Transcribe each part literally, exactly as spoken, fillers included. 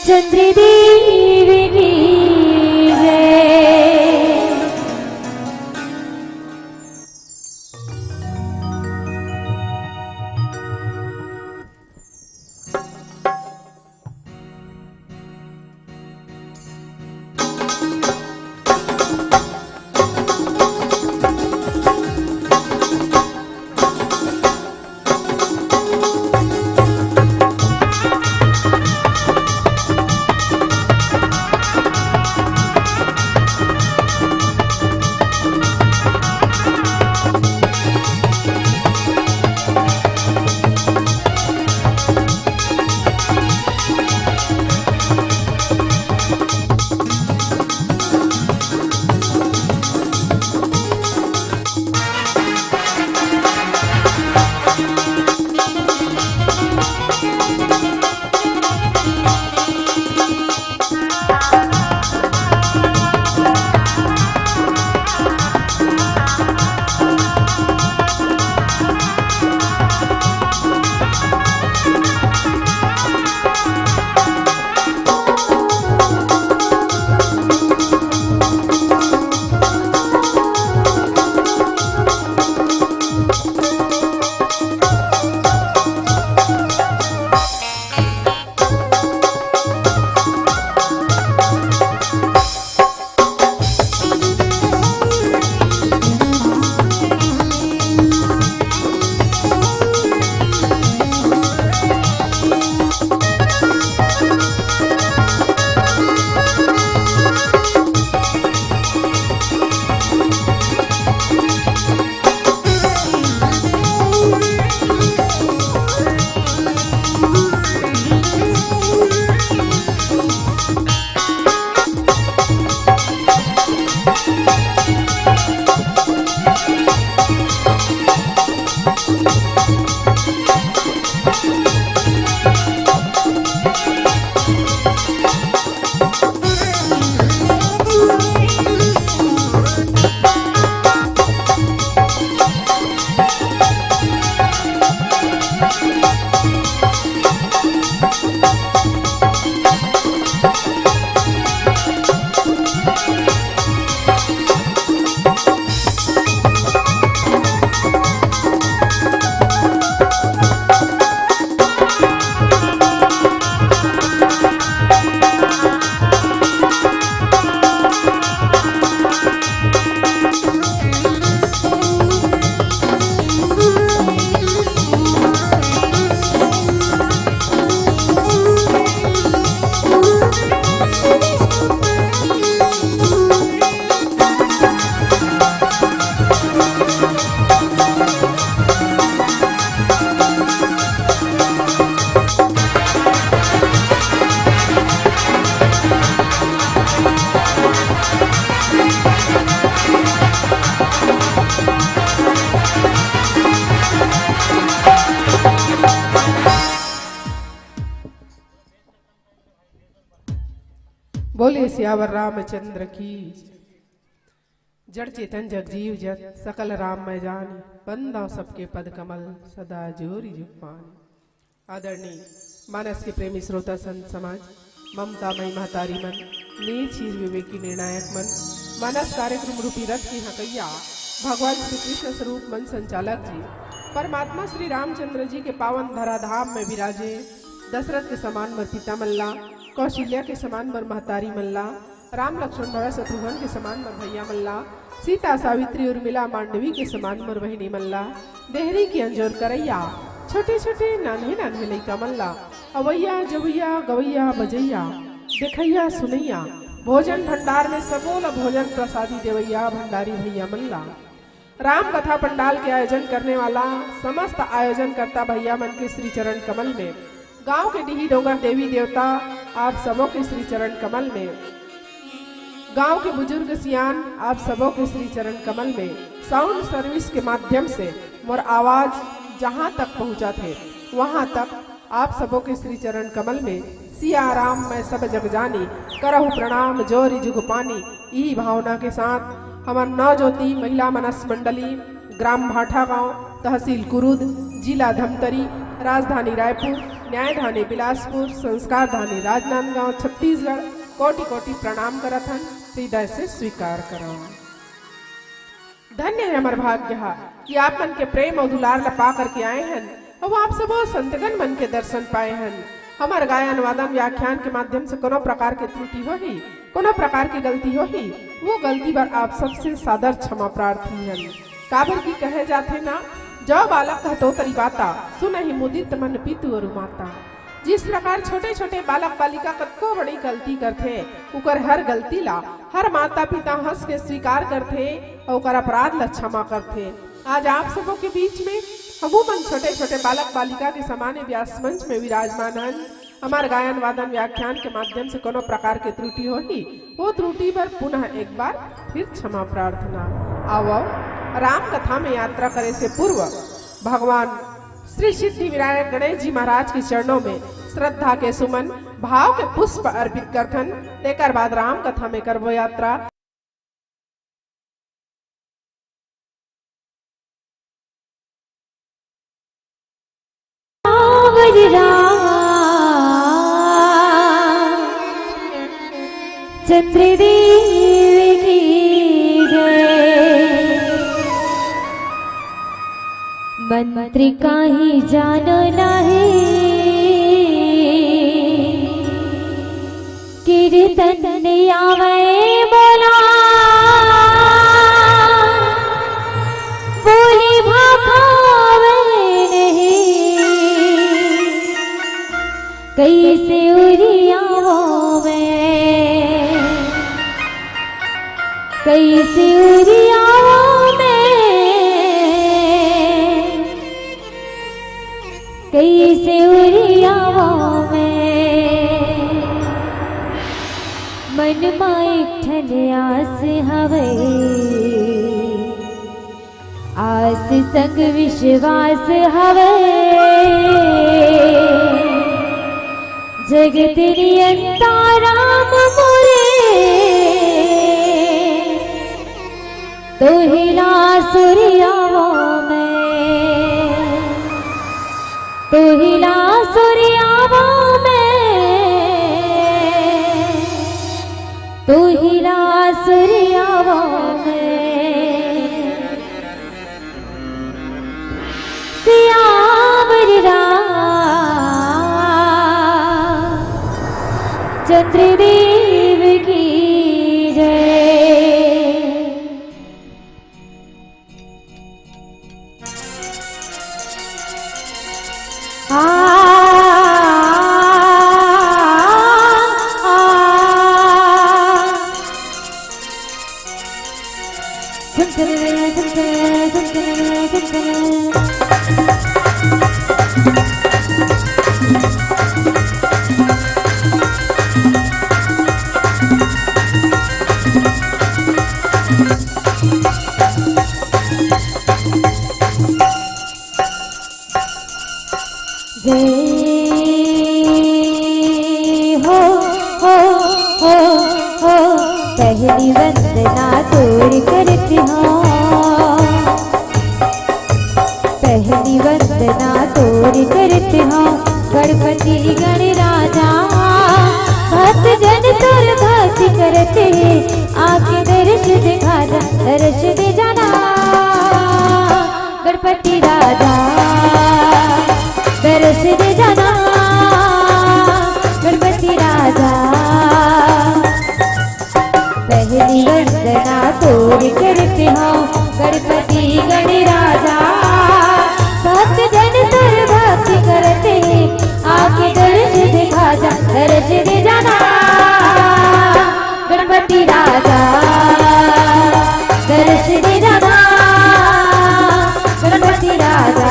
चंद्रदेव की जय। बोले सियावर रामचंद्र की। जड़ चेतन जग जीव जत, सकल राम मैं जानी। बंदा सबके पद कमल, सदा जोरी जुग पानी। आदरणीय मानस के प्रेमी श्रोता संत समाज, ममता मई महतारी मन, नीच हीर विवेकी निर्णायक मन, मानस कार्यक्रम रूपी रथ के हकैया, भगवान श्री कृष्ण स्वरूप मन संचालक जी, परमात्मा श्री रामचंद्र जी के पावन धराधाम में विराजे, दशरथ के समान मर पिता मल्ला, कौशल्या के समान मर महतारी मल्ला, राम लक्ष्मण भरत शत्रुघ्न के समान मर भैया मल्ला, सीता सावित्री उर्मिला मांडवी के समान मर बहिनी मल्ला, देहरी के अंजोर करैया, छोटे छोटे नान्हे नान्हे लइका मल्ला, अवैया जवैया गवैया बजैया, देखैया सुनैया, भोजन भंडार में सबो ल भोजन प्रसादी देवैया भंडारी भैया मल्ला। राम कथा पंडाल के आयोजन करने वाला समस्त आयोजनकर्ता भैया मन के श्री चरण कमल में, गांव के डीही डोंगर देवी देवता आप सबों के श्री चरण कमल में, गांव के बुजुर्ग सियान आप सबों के श्री चरण कमल में, साउंड सर्विस के माध्यम से मोर आवाज जहां तक पहुंचत हे, वहां तक आप सबों के श्री चरण कमल में सिया राम मैं सब जग जानी, करहु प्रणाम जोरी जुग पानी। इही भावना के साथ हमर नव ज्योति महिला मनस मंडली, ग्राम भाठा गांव, तहसील कुरुद, जिला धमतरी, राजधानी रायपुर, न्याय धानी बिलासपुर, संस्कार धानी राजनांदगांव, छत्तीसगढ़, कोटि कोटि प्रणाम करत हन, हृदय से स्वीकार करव। धन्य हे हमर भाग्य हा कि आप मन के प्रेम अउ दुलार ला पा करके आए हन, अउ आप सबो संतगण मन के दर्शन पाए हन। हमर गायन वादन व्याख्यान के माध्यम से कोनो प्रकार के त्रुटि होही, कोनो प्रकार के गलती होही, वो गलती बर आप सबसे सादर क्षमा प्रार्थी हन। काबर कि कहे जाथे ना, "जौ बालक कहतौ तरी बाता, सुनहि मुदित मन पितु अरु माता।" जिस प्रकार छोटे-छोटे बालक बालिका कतको बड़ी गलती करथे, उकर हर गलती ला हर माता पिता हंस के स्वीकार करथे अउ ओकर अपराध ला क्षमा करथे। आज आप सबो के बीच में हमू मन छोटे-छोटे बालक बालिका के समान व्यास मंच में विराजमान हन। हमर गायन वादन व्याख्यान के माध्यम से कोनो प्रकार के त्रुटि होही, वो त्रुटि बर पुनः एक बार फिर क्षमा प्रार्थना। आवव, राम कथा में यात्रा करे से पूर्व भगवान श्री सिद्धि विनायक गणेश जी महाराज के चरणों में श्रद्धा के सुमन, भाव के पुष्प अर्पित करथन। तेकर बाद राम कथा में करबो यात्रा। राम राम चंद्रदेव की जय। मंत्र काहीं जानो नाहीं, कीर्तन आवै मोला, बोली भाखा आवै नहीं। कइसे उरियावों मैं, कइसे उरियावों मैं, कइसे उरियावों मैं। मन मा एक ठन आस हवै, आस संग विश्वास हवै, जगत नियंता राम मोरे, तोहिला सुरियावों मैं, तोहिला सुरियावों मैं, तोहिला सुरियावों मैं। सियावर रामचंद्र देव की जय। आ, आ, आ। जय हो, हो, हो, हो। पहली वंदना तोर करत हौं, पहली वंदना तोर करत हौं, गणपति गणराजा। भक्त जन तोर भक्ति करत हे, आके दर्श दिखा जा, दर्श दे जाना। गणपति राजा, दर्श दे जाना। गणपति राजा, पहली वंदना तोर करत हौं, गणपति गणराजा। भक्त जन तोर भक्ति करत हे, आके दर्श दिखा जा, दर्श दे जाना। गणपति राजा, दर्श दे जाना। गणपति राजा।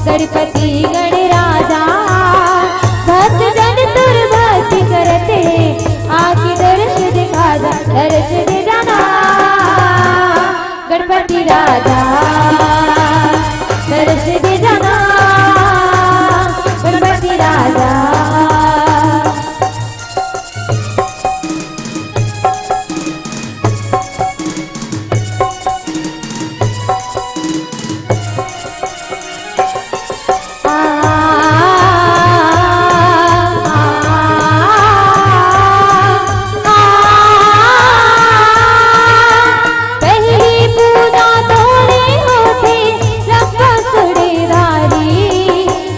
गणपति गणराजा, भक्त जन तोर भक्ति करत हे, आके दर्श दिखा जा, दर्श दे जाना। गणपति राजा, दर्श दे जाना, गणपति राजा। पहली पूजा तोरे होथे, रंग सुड़ीधारी,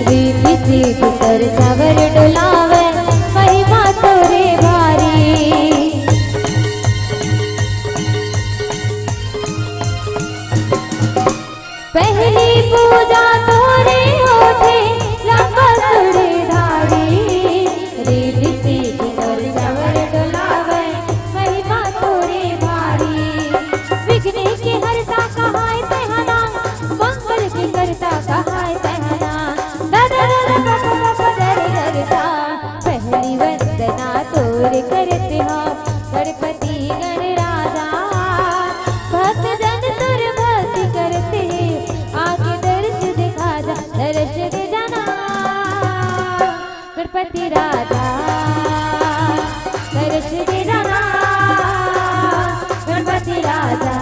रीति सीध कर चवर डोलावे, महिमा तोरे भारी। पहली पूजा तोरे होथे, रंग सुड़ीधारी, रीति सीध कर चवर डोलावे, महिमा तोरे भारी। विघ्न के हरता कहाय तैं हा नाम, मंगल के करता कहाय तैं हा नाम। दा दा दा दा प प प प ग रे ग रे सा। पहली वंदना तोर करत हँव, गणपति गणराजा। भक्त जन तोर भक्ति करत हे, आके दर्श दिखा जा, दर्श दे जाना। गणपति राजा, दर्श दे जाना। गणपति राजा,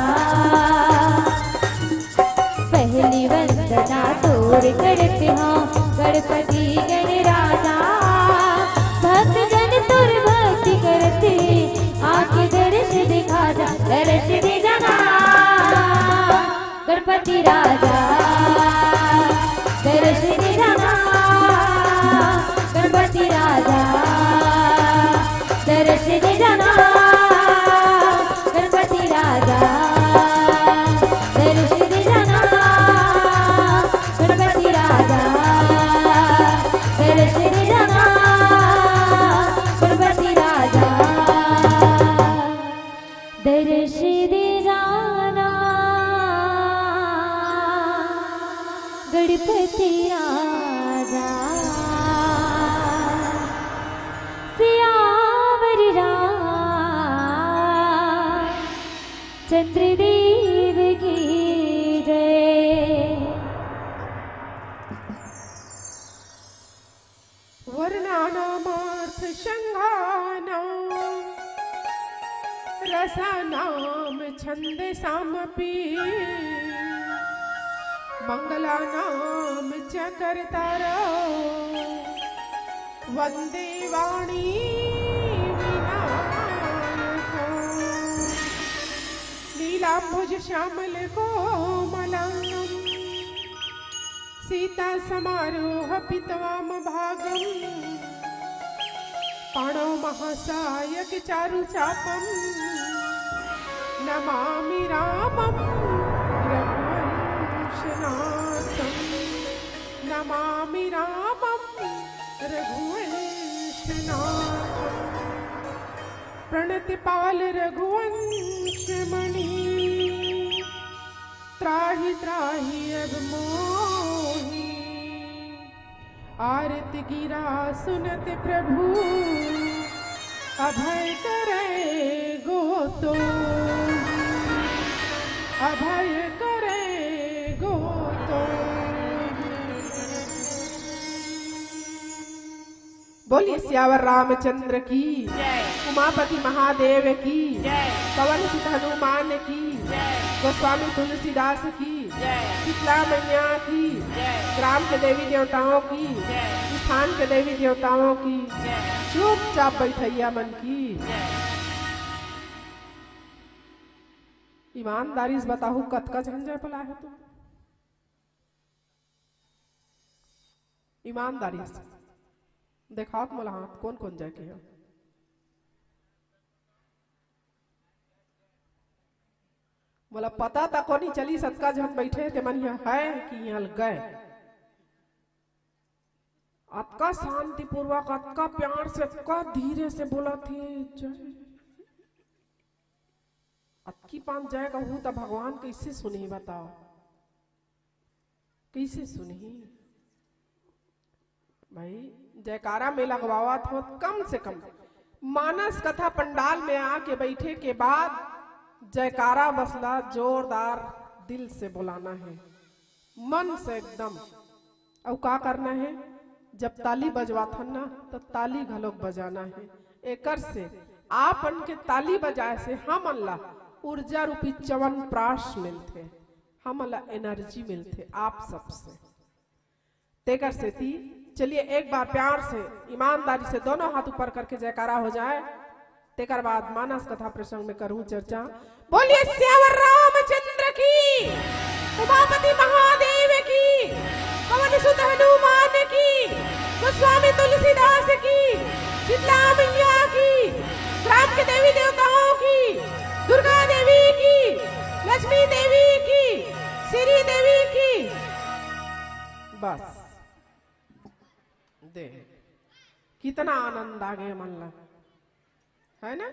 पहली वंदना तोर करत हँव, गणपति गणराजा। भक्त जन तोर भक्ति करत हे, आके दर्श दिखा जा, दर्श दे जाना। गणपति राजा, दर्श दे जाना। गणपति राजा, दर्श दे जाना। गणपति राजा, दर्श दे जाना। गणपति राजा, दर्श दे जाना। गणपति राजा, दर्श दे जाना। गणपति राजा, सियावर राम चंद्रदेव की जय। वर्णानामर्थ संघानां रसानां छंदसामपि मंगलानां च कर्तारौ वंदे वाणी विनायकौ। नीलांबुज श्यामल कोमलांगं सीता समारोह पितवाम भागम पाणौ महासायक चारु चापम नमामि रामम रघुवंशनाथम। नमामि रामम रघुवंशनाथम। प्रणति पाल रघुवंश मणि त्राहि त्राहि अब मोहि। आरत गिरा सुनत प्रभु अभय करे गोतो। अभय करे गोतो। बोलिए सियावर रामचंद्र की, जय। उमापति महादेव की, जय। पवन सुत हनुमान की, जय। गोस्वामी तुलसीदास की, जय। शीतला मैया की, जय। ग्राम के देवी देवताओं की, जय। स्थान के देवी देवताओं की। जय। चुपचाप बैठैया मन की। जय। ईमानदारी से बताहू, कतका झन जय बोलाय हो तुम? ईमानदारी से देखाव मोला हाथ, कोन कोन जय के हे? मोला पता तको नइ चलिस, अतका झन बैठे हे, ते मन इहाँ हे कि इहाँ ले गए। अतका शांतिपूर्वक, अतका प्यार से, अतका धीरे से बोलत हे, जय। अतकी पान जय कहू त भगवान कइसे सुनही बताव? कइसे सुनही? भाई, जयकारा में लगवावत हो, कम से कम मानस कथा पंडाल में आके बैठे के बाद जयकारा बसला जोरदार दिल से बोलाना है, मन से एकदम। अउ का करना है, जब ताली बजवाथन ना, तो ताली घलोक बजाना है। एकर से आपन के ताली बजाए से हमन ला ऊर्जा रूपी च्यवनप्राश मिलथे, हमन ला एनर्जी मिलथे आप सबसे। तेकर सेती चलिए एक बार प्यार से, ईमानदारी से दोनों हाथ ऊपर करके जयकारा हो जाए। तेकर बाद मानस कथा प्रसंग में करूं चर्चा। बोलिए सियावर रामचंद्र की, उमापति महादेव की, पवन सुत हनुमान की, गोस्वामी तुलसीदास की, शीतला मैया की, ग्राम के देवी देवताओं की, दुर्गा देवी की, लक्ष्मी देवी की, श्री देवी की। बस दे, कितना आनंद आ गए मन ला, है ना?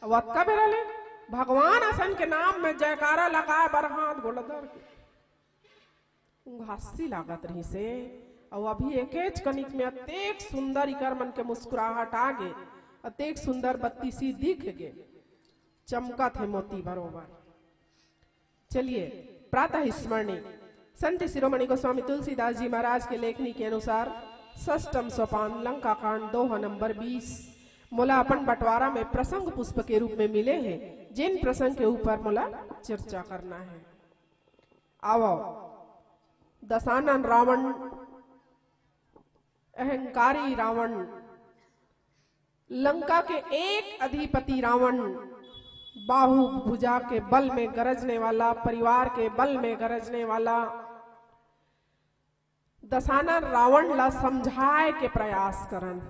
अब अतका बेरा ले भगवान असन के नाम में जयकारा लगाए बर हाथ गोड़ धर के उंघासी लागत रहिसे। अउ अभी एकेच कनिक में अतेक सुंदर इकर मन के मुस्कुराहट आ गे, अतेक सुंदर बत्तीसी दिख गे, चमकत हे मोती बरोबर। चलिए, प्रातः स्मरणी संत शिरोमणि गोस्वामी तुलसीदास जी महाराज के लेखनी के अनुसार षष्टम सोपान लंका कांड दोहा नंबर बीस मोला अपन बंटवारा में प्रसंग पुष्प के रूप में मिले हे, जिन प्रसंग के ऊपर मोला चर्चा करना है। आवो, दशानन रावण, अहंकारी रावण, लंका के एक अधिपति रावण, बाहु भुजा के बल में गरजने वाला, परिवार के बल में गरजने वाला दशानन रावण ला समझाए के प्रयास करन।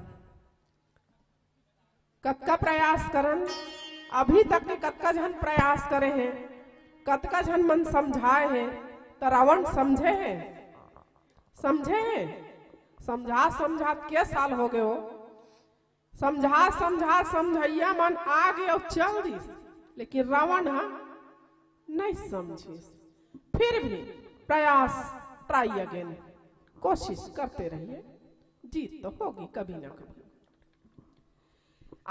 कतका प्रयास करन, अभी तक के कतका झन प्रयास करे हे, कतका झन मन समझाए हे, त रावण समझे हे, समझे हे, समझा समझात के साल हो गए हो, समझा समझा समझइया मन आ गए अउ चल दिस, लेकिन रावण ह नहीं समझिस। फिर भी प्रयास, try again, कोशिश करते रहिए, जीत तो होगी कभी ना कभी।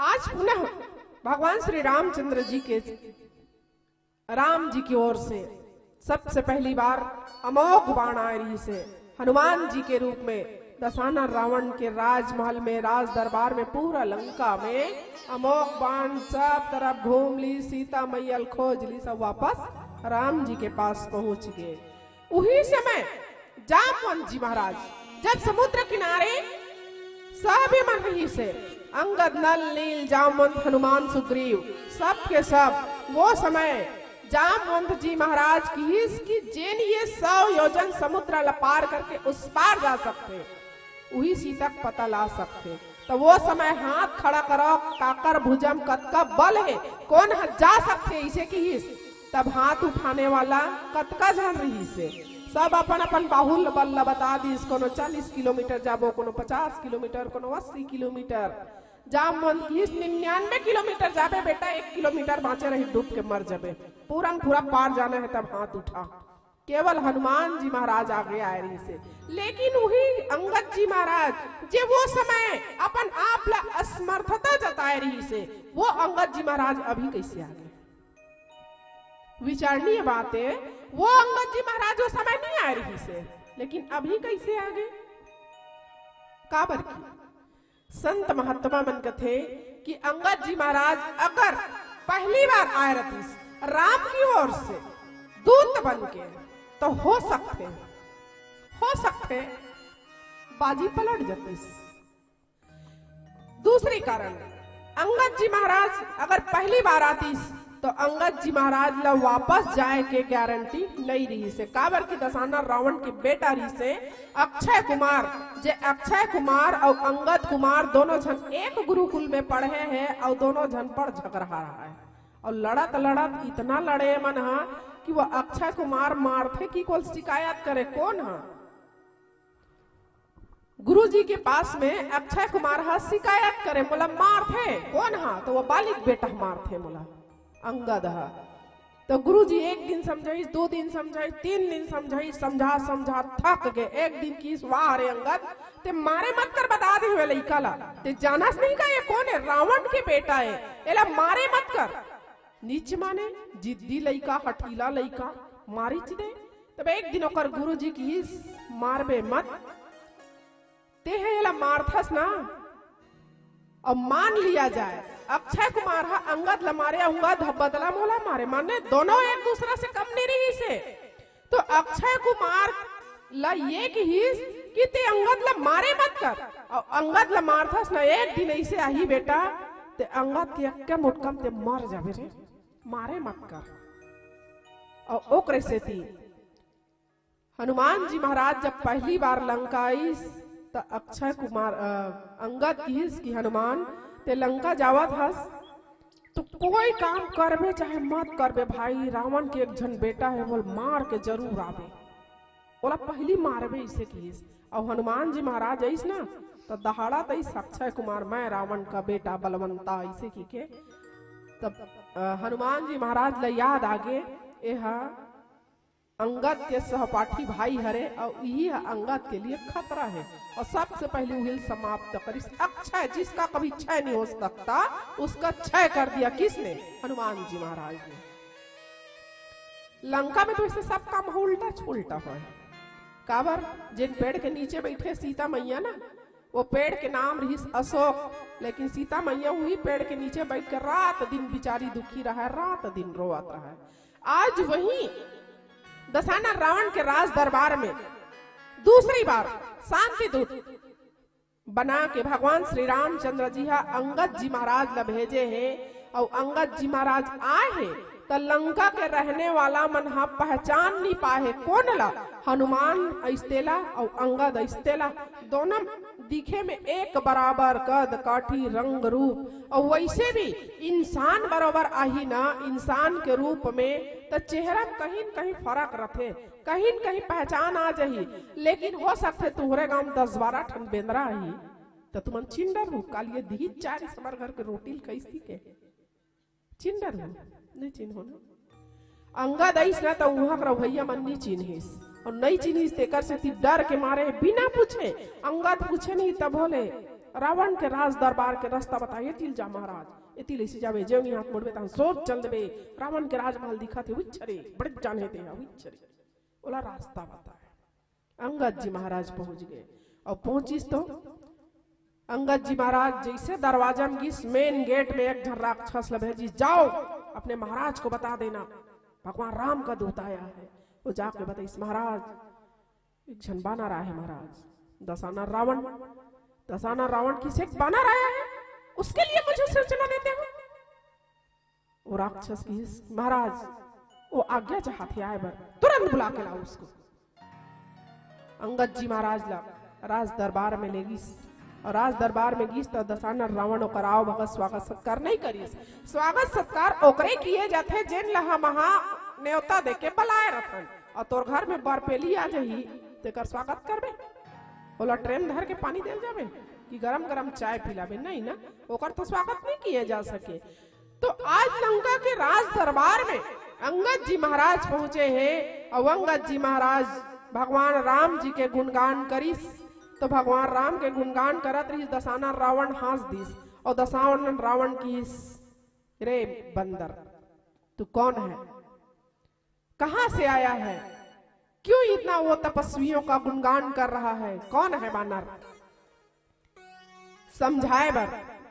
आज पुनः भगवान श्री रामचंद्र जी के, राम जी की ओर से सबसे पहली बार अमोघ बाण आए रहिसे हनुमान जी के रूप में। दशानन रावण के राजमहल में, राज दरबार में, पूरा लंका में अमोघ बाण सब तरफ घूम ली, सीता मैया ल खोज ली, सब वापस राम जी के पास पहुंच गए। उही समय जामवंत जी महाराज जब समुद्र किनारे सभी मन रहिसे, अंगद, नल, नील, जामवंत, हनुमान, सुग्रीव, सब के सब, वो समय जामवंत जी महाराज किहिस कि जेन ये सौ योजन समुद्र ला पार करके उस पार जा सकथे, उही सीता के पता ला सकथे। त वो समय हाथ खड़ा करो, काकर भुजा म कतका बल हे, कोन ह जा सकथे, इसे किहिस। तब हाथ उठाने वाला कतका झन रहिसे, सब अपन अपन बाहुल बल ला बता दिस, कोनो चालीस किलोमीटर जाबो, कोनो पचास किलोमीटर, कोनो अस्सी किलोमीटर। जामवंत किहिस, निन्यानवे किलोमीटर जाबे बेटा, एक किलोमीटर बांचे रही, डूब के मर जाबे, पूरा म पूरा पार जाना है, तब हाथ उठा। केवल हनुमान जी महाराज आगे आए रहिसे, लेकिन उही अंगद जी महाराज जे वो समय अपन आप ला असमर्थता जताए रहिसे, वो अंगद जी महाराज अभी कैसे आगे? विचारणीय बात है, वो अंगद जी महाराज वो समय नहीं आए रहिसे, लेकिन अभी कैसे आगे? काबर की संत महात्मा मन कथे कि अंगद जी महाराज अगर पहली बार आए रहिस राम की ओर से दूत बन के, तो हो सकथे, हो सकथे बाजी पलट जतिस। दूसरी कारण, अंगद जी महाराज अगर पहली बार आतिस, तो अंगद जी महाराज ला वापस जाए के गारंटी नहीं रहिसे। काबर कि दशानन रावण के बेटा रहिसे अक्षय कुमार, जे अक्षय कुमार अउ अंगद कुमार दोनों झन एक गुरुकुल में पढ़े हे अउ दोनों झन बड़ झगड़हा रहा है। अउ लड़त लड़त इतना लड़े मन हा कि वो अक्षय कुमार मारथे कि कोल शिकायत करे, कोन हा? गुरुजी के पास में अक्षय कुमार हा शिकायत करे, मोला मारथे, कोन हा? तो वो बालिक बेटा मारथे मोला, अंगद हा। तो गुरुजी एक दिन समझाइस, दो दिन समझाइस, तीन दिन समझाइस, समझा समझा थक गे। एक दिन किहिस, "वाह रे अंगद, ते मारे मत कर, बता दे हवे लइका ला, ते जानस नहीं का ये कोन हे? रावण के बेटा हे, एला मारे मत कर।" नीच माने, जिद्दी लइका, हठीला लइका, मारिच दे। तब एक दिन ओकर गुरुजी किहिस, "मारबे मत, ते हे एला मारथस ना, अब मान लिया जाए, अक्षय कुमार हा अंगद ला मारे, अंगद हा बदला मोला मारे, माने दोनों एक दूसरा से कम नहीं रहिसे।" तो अक्षय कुमार ला ये किहिस कि ते अंगद ला मारे मत कर, अउ अंगद ला मारथस ना, एक दिन ऐसे आही बेटा, ते अंगद के अक्के मुटकम ते मर जाबे रे, मारे मत कर। अउ ओकरे सेती हनुमान जी महाराज जब पहली बार लंका आइस, त अक्षय कुमार, अ, अंगद किहिस कि हनुमान, ते लंका जावत हस, तो कोई काम करबे चाहे मत करबे भाई, रावण के एक झन बेटा हे, ओला मार के जरूर आबे, ओला पहली मारबे, इसे किहिस। अउ हनुमान जी महाराज आइस ना, त दहाड़त आइस अक्षय कुमार, "मैं रावण का बेटा बलवंता," इसे किके। तब, अ, हनुमान जी महाराज ला याद आगे, एहा अंगद के सहपाठी भाई हरे, अउ इही ह अंगद के लिए खतरा हे। अउ सबसे पहले उहिल समाप्त करिस। अक्षय, जिसका कभी क्षय नहीं हो सकता, उसका क्षय कर दिया। किसने? हनुमान जी महाराज ने। लंका में तो ऐसे सब काम ह उल्टा छुल्टा होय। काबर? जिन पेड़ के नीचे बैठे सीता मैया ना, वो पेड़ के नाम रहिस अशोक, लेकिन सीता मैया वही पेड़ के नीचे बैठ के रात दिन बिचारी दुखी रहे, रात दिन रोवत रहे। आज वही दशानन रावण के राज दरबार में दूसरी बार शांति दूत बना के भगवान श्री रामचंद्र जी हा अंगद जी महाराज ला भेजे हे, अउ अंगद जी महाराज आए हे, त लंका के रहने वाला मन हा पहचान नहीं पाए हे, कोन ला? हनुमान अइसते ला अउ अंगद अइसते ला। दोनों दिखे में एक बराबर, कद काठी, रंग रूप, अउ वैसे भी इंसान बरोबर आही ना, इंसान के रूप में, त चेहरा में कहीं न कहीं फर्क रथे, कहीं न कहीं पहचान आ जाही। लेकिन हो सकथे तुहरे गांव में दस बारह ठन बेंदरा आही, त तुमन चिन्ह डरहू, काल ये दिही चार हमर घर के रोटी ल कइस थी के चिन्ह डरहू, नहीं चिन्हो ना। अंगद आइस ना, त उहाँ के रवैया मन नहीं चिन्हिस, अउ नहीं चिन्हिस, तेकर सेती डर के मारे बिना पूछे, अंगद पूछे नहीं, तब बोले, "रावण के राज दरबार के रास्ता बता, एती ल जा महाराज, एती ले से जाबे, जेवनी हाथ मुड़बे, तहाँ सोच चल देबे, रावण के राजमहल दिखत हे, उइच रे, बड़े जाने ते हा, उइच रे।" ओला रास्ता बताए। अंगद जी महाराज पहुंच गए। अउ पहुंचिस तो अंगद जी महाराज जैसे दरवाजा में गिस, मेन गेट में एक झन राक्षस ल भेजिस, "जाओ, अपने महाराज को बता देना, भगवान राम का दूत आया है।" वो जाके बताइस, "महाराज, एक झन बानर आए हे महाराज, दशानन रावण।" दशानन रावण किसे बानर आया है, उसके लिए मुझे सूचना देते हो? वो राक्षस किहिस, "महाराज, वो आज्ञा चाहत हे आए बर, तुरंत बुला के लाओ उसको।" अंगद जी महाराज ला राज दरबार में ले गिस, अउ राज दरबार में गिस त दशानन रावण ओकर आवभगत स्वागत सत्कार नहीं करिस। स्वागत सत्कार ओकरे किए जाथे जेन ला हम हा नेवता दे के बलाए रथन, अउ तोर घर में बरपेली आ जाही, तेकर स्वागत करबे? ओला ट्रेन धर के पानी देल जाबे कि गरम गरम चाय पिलाबे? नहीं ना, ओकर तो स्वागत नहीं किए जा सके। तो आज लंका के राज दरबार में अंगद जी महाराज पहुंचे हे, अउ अंगद जी महाराज भगवान राम जी के गुणगान करिस। तो भगवान राम के गुणगान करत रहिस, दशानन रावण हाँस दिस, अउ दशानन रावण किहिस, "रे बंदर, तू कौन है, कहाँ से आया है, क्यों इतना वो तपस्वियों का गुणगान कर रहा है, कौन है बानर?" समझाए बर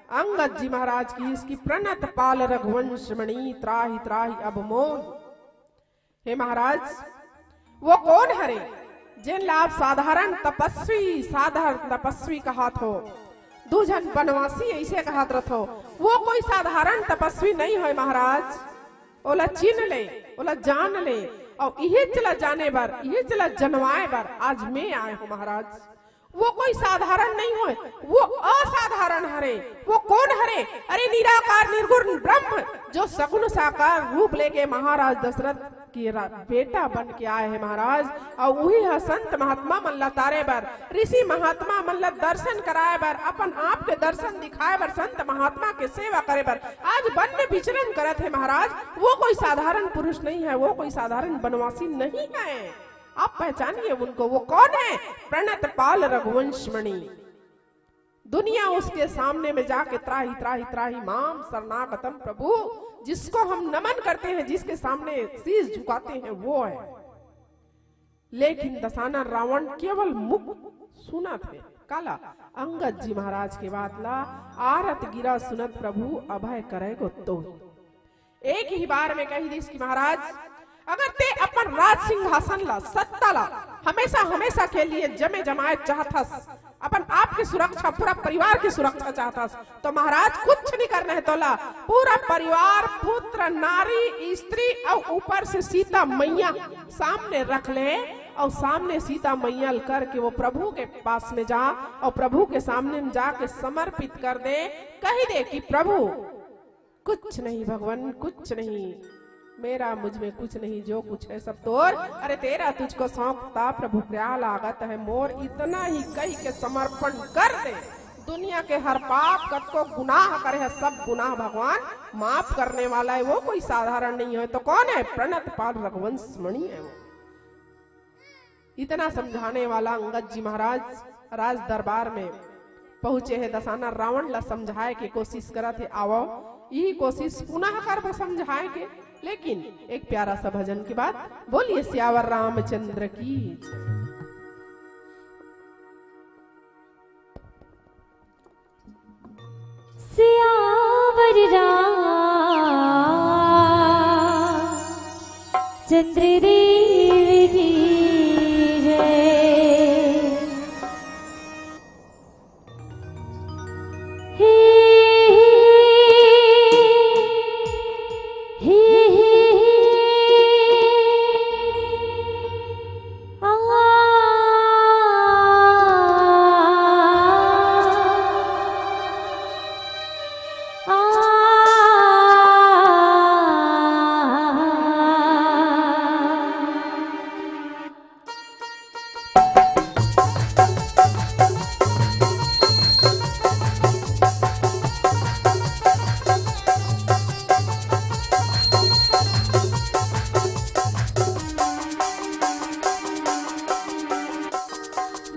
अंगद जी महाराज किहिस कि "प्रणत पाल रघुवंश मणि, त्राहि त्राहि अब मोहि।" हे महाराज, वो कोन हरे जेन ला आप साधारण तपस्वी, साधारण तपस्वी कहत हो? दू झन बनवासी ऐसे कहत रथो, वो कोई साधारण तपस्वी नहीं होय महाराज। ओला चिन्ह ले, ओला जान ले, अउ इहेच ला जाने बर, इहेच ला जनवाए बर आज मैं आए हूँ महाराज। वो कोई साधारण नहीं होय, वो असाधारण हरे। वो कोन हरे? अरे निराकार निर्गुण ब्रह्म, जो सगुण साकार रूप लेके महाराज दशरथ के रा-, बेटा बन के आए हे महाराज, अउ उही ह संत महात्मा मन ला तारे बर, ऋषि महात्मा मन ला दर्शन कराए बर, अपन आप के दर्शन दिखाए बर संत महात्मा के सेवा करे बर आज वन में विचरण करत हे महाराज। वो कोई साधारण पुरुष नहीं है, वो कोई साधारण वनवासी नहीं है। आप पहचानिए उनको, वो कौन है? प्रणत पाल रघुवंश मणि। दुनिया उसके सामने में जाके त्राहि त्राहि त्राहि माम शरणागतम प्रभु, जिसको हम नमन करते हैं, जिसके सामने शीश झुकाते हैं, वो है। लेकिन दसानन रावण केवल मुख सुनत हे। काला? अंगद जी महाराज के बात ला आरत गिरा सुनत प्रभु अभय करे गो तो। एक ही बार में कही दिस कि महाराज, अगर ते अपन राज सिंहासन ला, सत्ता ला हमेशा हमेशा के लिए जमे जमाए चाहत हस, अपन आप की सुरक्षा, पूरा परिवार की सुरक्षा चाहत हस, तो महाराज कुछ नहीं करना है तोला। पूरा परिवार, पुत्र, नारी, स्त्री और ऊपर से सीता मैया सामने रख ले और सामने सीता मैया ल करके वो प्रभु के पास में जा और प्रभु के सामने में जाके समर्पित कर दे, कही दे कि प्रभु कुछ नहीं भगवान, कुछ नहीं, मेरा मुझ में कुछ नहीं, जो कुछ है सब तोर। अरे तेरा तुझको सौंपता प्रभु, क्या लागत है मोर, इतना ही कही के समर्पण कर दे। दुनिया के हर पाप, कतको गुनाह करे है, सब गुनाह भगवान माफ करने वाला है, वो कोई साधारण नहीं है। तो कौन है? प्रणत पाल रघुवंश मणि है वो। इतना समझाने वाला अंगद जी महाराज राज दरबार में पहुंचे हे, दसानन रावण ला समझाए के कोशिश करत हे। आवो, यही कोशिश पुनः करबो समझाए के, लेकिन एक प्यारा सा भजन के बाद। बोलिए सियावर रामचंद्र की जय। सियावर रामचंद्र देव की जय। हे, हे, हे, हे, हे।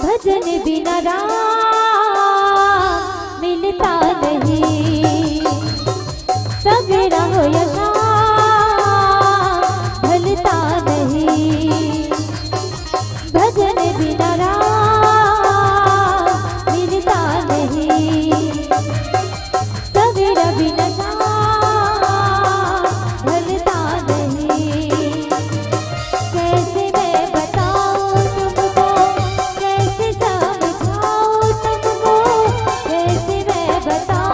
भजन बिना राम मिलता नहीं, सवेरा हो या शाम ढलता नहीं। भजन बिना राम मिलता नहीं, सवेरा बिना शाम ढलता नहीं। कैसे मैं बताऊं तुमको, कैसे समझाऊं तुमको, कैसे मैं बताऊं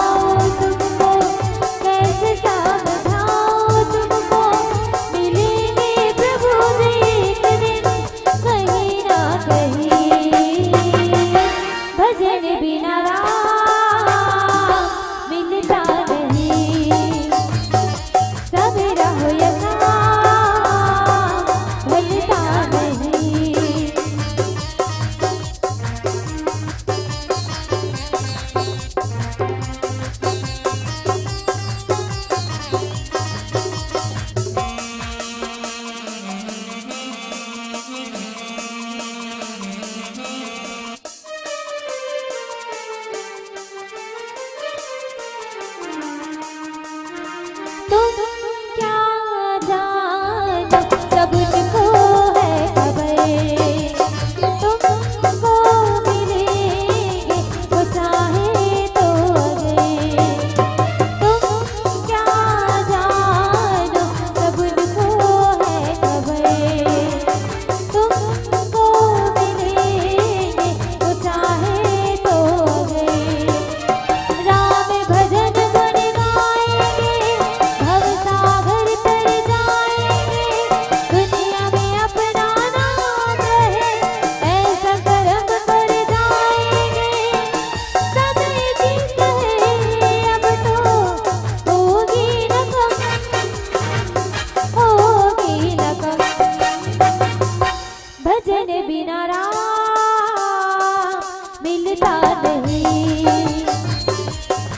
नहीं,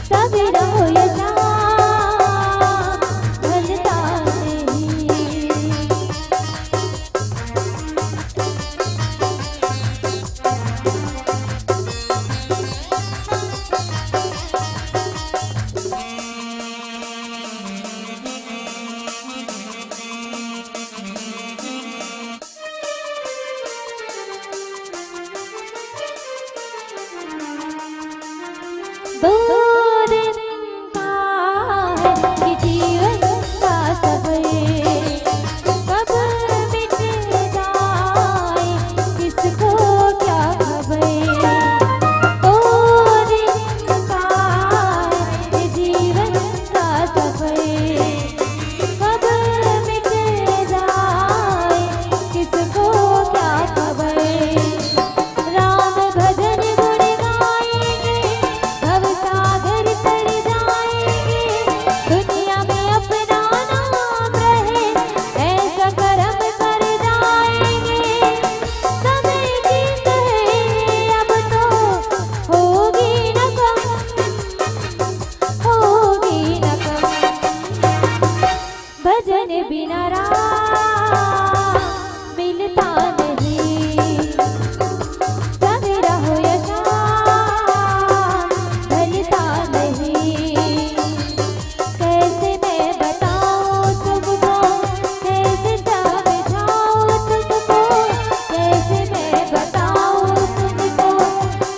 सवेरा हो या शाम, ढलता नहीं। दो दिन का है ये जीवन का सफर, कब मिट जाए किसको क्या खबर। दो दिन का है ये जीवन का सफर, कब मिट जाए किसको क्या खबर। राम भजन गुण गाएंगे, भव सागर तर जाएंगे। दुनिया में अपना नाम रहे, ऐसा करम कर जाएंगे। समय की कहे अब तो होगी न कम, होगी न कम। भजन बिना राम मिलता नहीं, सवेरा हो या शाम ढलता नहीं। कैसे मैं बताऊं तुमको, कैसे समझाऊं तुमको, कैसे मैं बताऊं तुमको,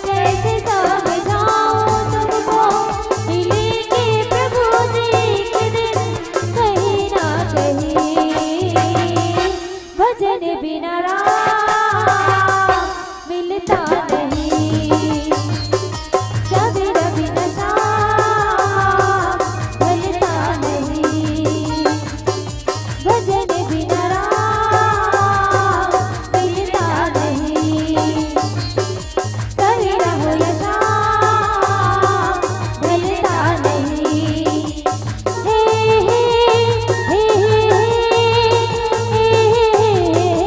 कैसे समझाऊं तुमको, मिलेंगे प्रभु जी एक दिन कहीं ना कहीं। भजन बिना राम मिलता नहीं, सवेरा बिना शाम ढलता नहीं। भजन बिना राम मिलता नहीं, सवेरा हो या शाम ढलता नहीं। हे, हे, हे, हे, हे, हे, हे, हे, हे, हे।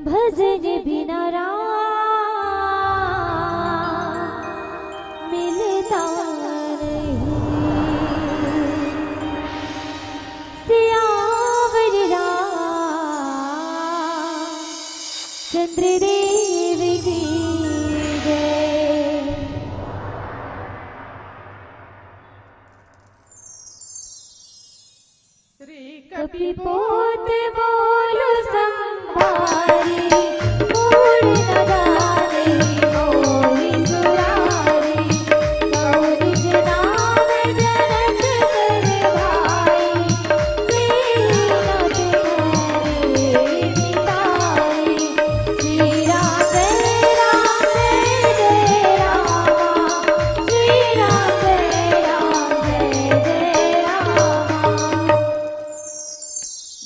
भजन बिना राम मिलता नहीं। सियावर रामचंद्र देव की जय। श्री कपिपोत बोलु संभारी, मूल न गावे मोहि सुरारी। कौन जनाम जनक कर भाई, तेहि न तुम्हरे मिताई। श्री राम जय राम जय जय राम, श्री राम जय राम जय जय राम।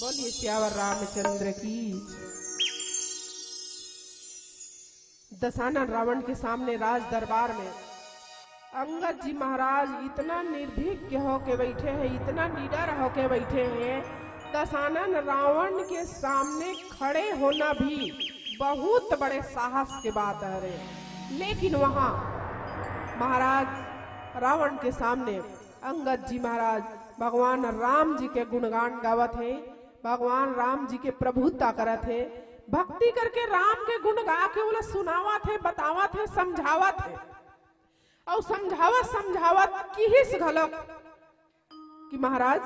बोलिए सियावर रामचंद्र की। दशानन रावण के सामने राज दरबार में अंगद जी महाराज इतना निर्भीक होके बैठे हैं, इतना निडर होके बैठे हैं। दशानन रावण के सामने खड़े होना भी बहुत बड़े साहस के बात है रे। लेकिन वहां महाराज रावण के सामने अंगद जी महाराज भगवान राम जी के गुणगान गावत हे, भगवान राम जी के प्रभुता करत हे, भक्ति करके राम के गुण गा के ओला सुनावत हे, बतावत हे, समझावत हे। अउ समझावत समझावत किहिस घलोक कि महाराज,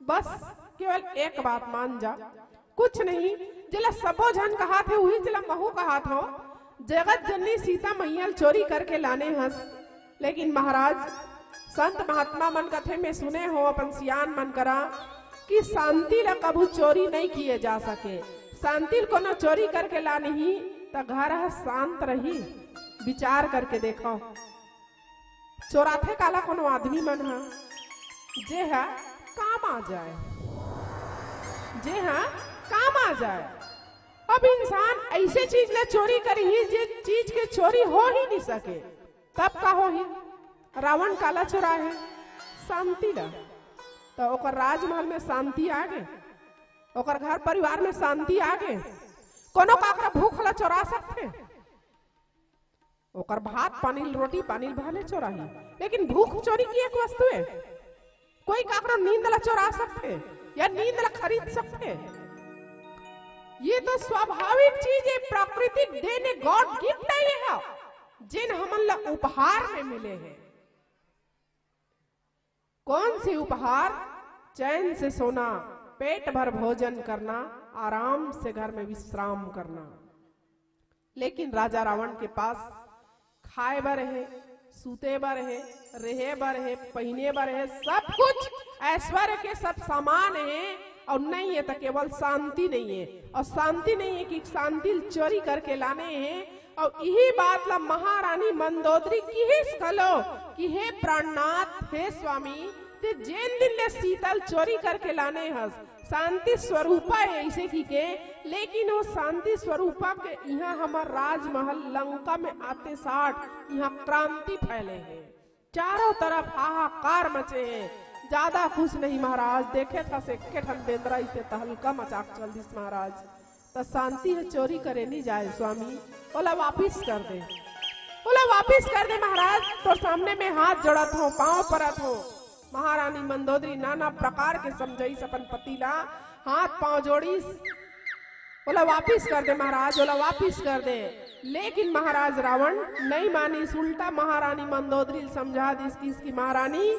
बस केवल एक बात मान जा, कुछ नहीं, जेला सबो झन कहात हे, उही जेला महू कहात हव। जगत जननी सीता मैया ल चोरी करके लाने हस, लेकिन महाराज, संत महात्मा मन कथे, मैं सुने हव अपन सियान मन करा कि शांति ला कभू चोरी नहीं किए जा सके। शांति ल कोनो चोरी करके लानही, त घर ह शांत रही। विचार करके देखो, चोराथे काला कोनो आदमी मन ह, जे ह काम आ जाए। जे हा काम आ जाए। अब इंसान ऐसे चीज ला चोरी करही जे चीज के चोरी हो ही नहीं सके, तब का होही? रावण काला चोराहे? शांति ला। तो ओकर राजमहल में शांति आ गे, ओकर घर परिवार में शांति आ गे। कोनो काकरा भूख ला चोरा सकथे? ओकर भात पानी, रोटी पानी भले चोराही, लेकिन भूख चोरी की एक वस्तु है। कोई काकरो नींद ला चोरा सकथे या नींद ला खरीद सकथे? ये तो स्वाभाविक चीज है, प्राकृतिक देन है, गॉड गिफ्ट है ये हा, जेन हमन ला उपहार में मिले है। कौन से उपहार? चैन से सोना, पेट भर भोजन करना, आराम से घर में विश्राम करना। लेकिन राजा रावण के पास खाए बर हे, सूते बर हे, रहे बर हे, पहिने बर हे, सब कुछ ऐश्वर्य के सब सामान हे, और नहीं है तो केवल शांति नहीं है। और शांति नहीं है कि शांति चोरी करके लाने हैं। और यही बात ला महारानी मंदोदरी किहिस घलो कि हे प्राणनाथ, हे स्वामी, ते जेन दिन ले सीता ल चोरी करके लाने हस, शांति स्वरूपा है ऐसे की के, लेकिन वो शांति स्वरूपा के यहाँ हमर राजमहल लंका में आते साठ यहाँ क्रांति फैले है। चारों तरफ हाहाकार मचे है। ज्यादा खुश नहीं महाराज, देखे था से के ठन बेंदरा इसे तहलका मचाक चल दिस महाराज। त शांति ह चोरी करे नहीं जाए स्वामी, ओला वापिस कर दे, ओला वापिस कर दे महाराज। तो सामने में हाथ जोड़त हो, पांव परत हो। महारानी मंदोदरी नाना प्रकार के समझाइस अपन पति ला, हाथ पांव जोड़िस, ओला वापिस कर दे महाराज, ओला वापिस कर दे। लेकिन महाराज रावण नहीं मानिस, उल्टा महारानी मंदोदरी ल समझा दिस कि इसकी महारानी,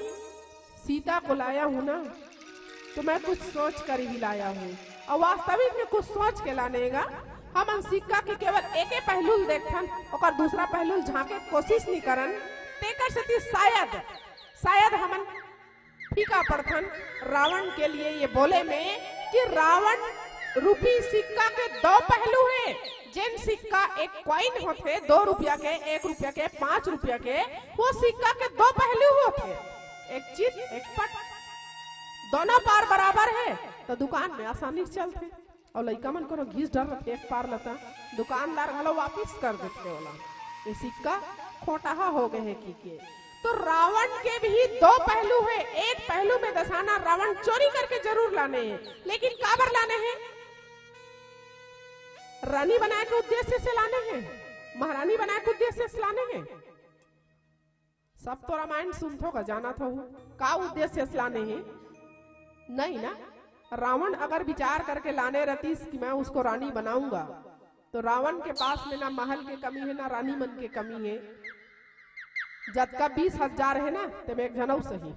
सीता को लाया हूं ना, तो मैं कुछ सोच कर ही लाया हूं। और वास्तविक में कुछ सोच के लाने गा। हमन सिक्का के केवल एके पहलू ल देखथन, ओकर दूसरा पहलू ल झांके के कोशिश नहीं करन। तेकर सेती शायद, शायद हमन फीका पड़थन रावण के लिए ये बोले में कि रावण रूपी सिक्का के दो पहलू है। जेन सिक्का एक कॉइन होथे, दो रुपया के, एक रुपया के, पांच रुपया के, वो सिक्का के दो पहलू होथे, एक चित, एक पट। दोनों पार बराबर है, तो दुकान में आसानी से चलथे। और लइका मन कोनो घिस डर रथे एक पार लता, दुकानदार घलो वापिस कर देथे ओला, ये सिक्का खोटाहा हो गए है की के। तो रावण के भी दो पहलू है। एक पहलू में दसाना रावण चोरी करके जरूर लाने हैं, लेकिन काबर लाने हैं? रानी बनाए के उद्देश्य से लाने हैं, महारानी बनाए के उद्देश्य से लाने हैं। सब तो रामायण सुनथो का, जानत हो का उद्देश्य से लाने हैं? नहीं ना। रावण अगर विचार करके लाने रहतीस कि मैं उसको रानी बनाऊंगा, तो रावण के पास में ना महल के कमी है, ना रानी मन के कमी है। जतका बीस हजार है ना, ते में एक झन अउ सही,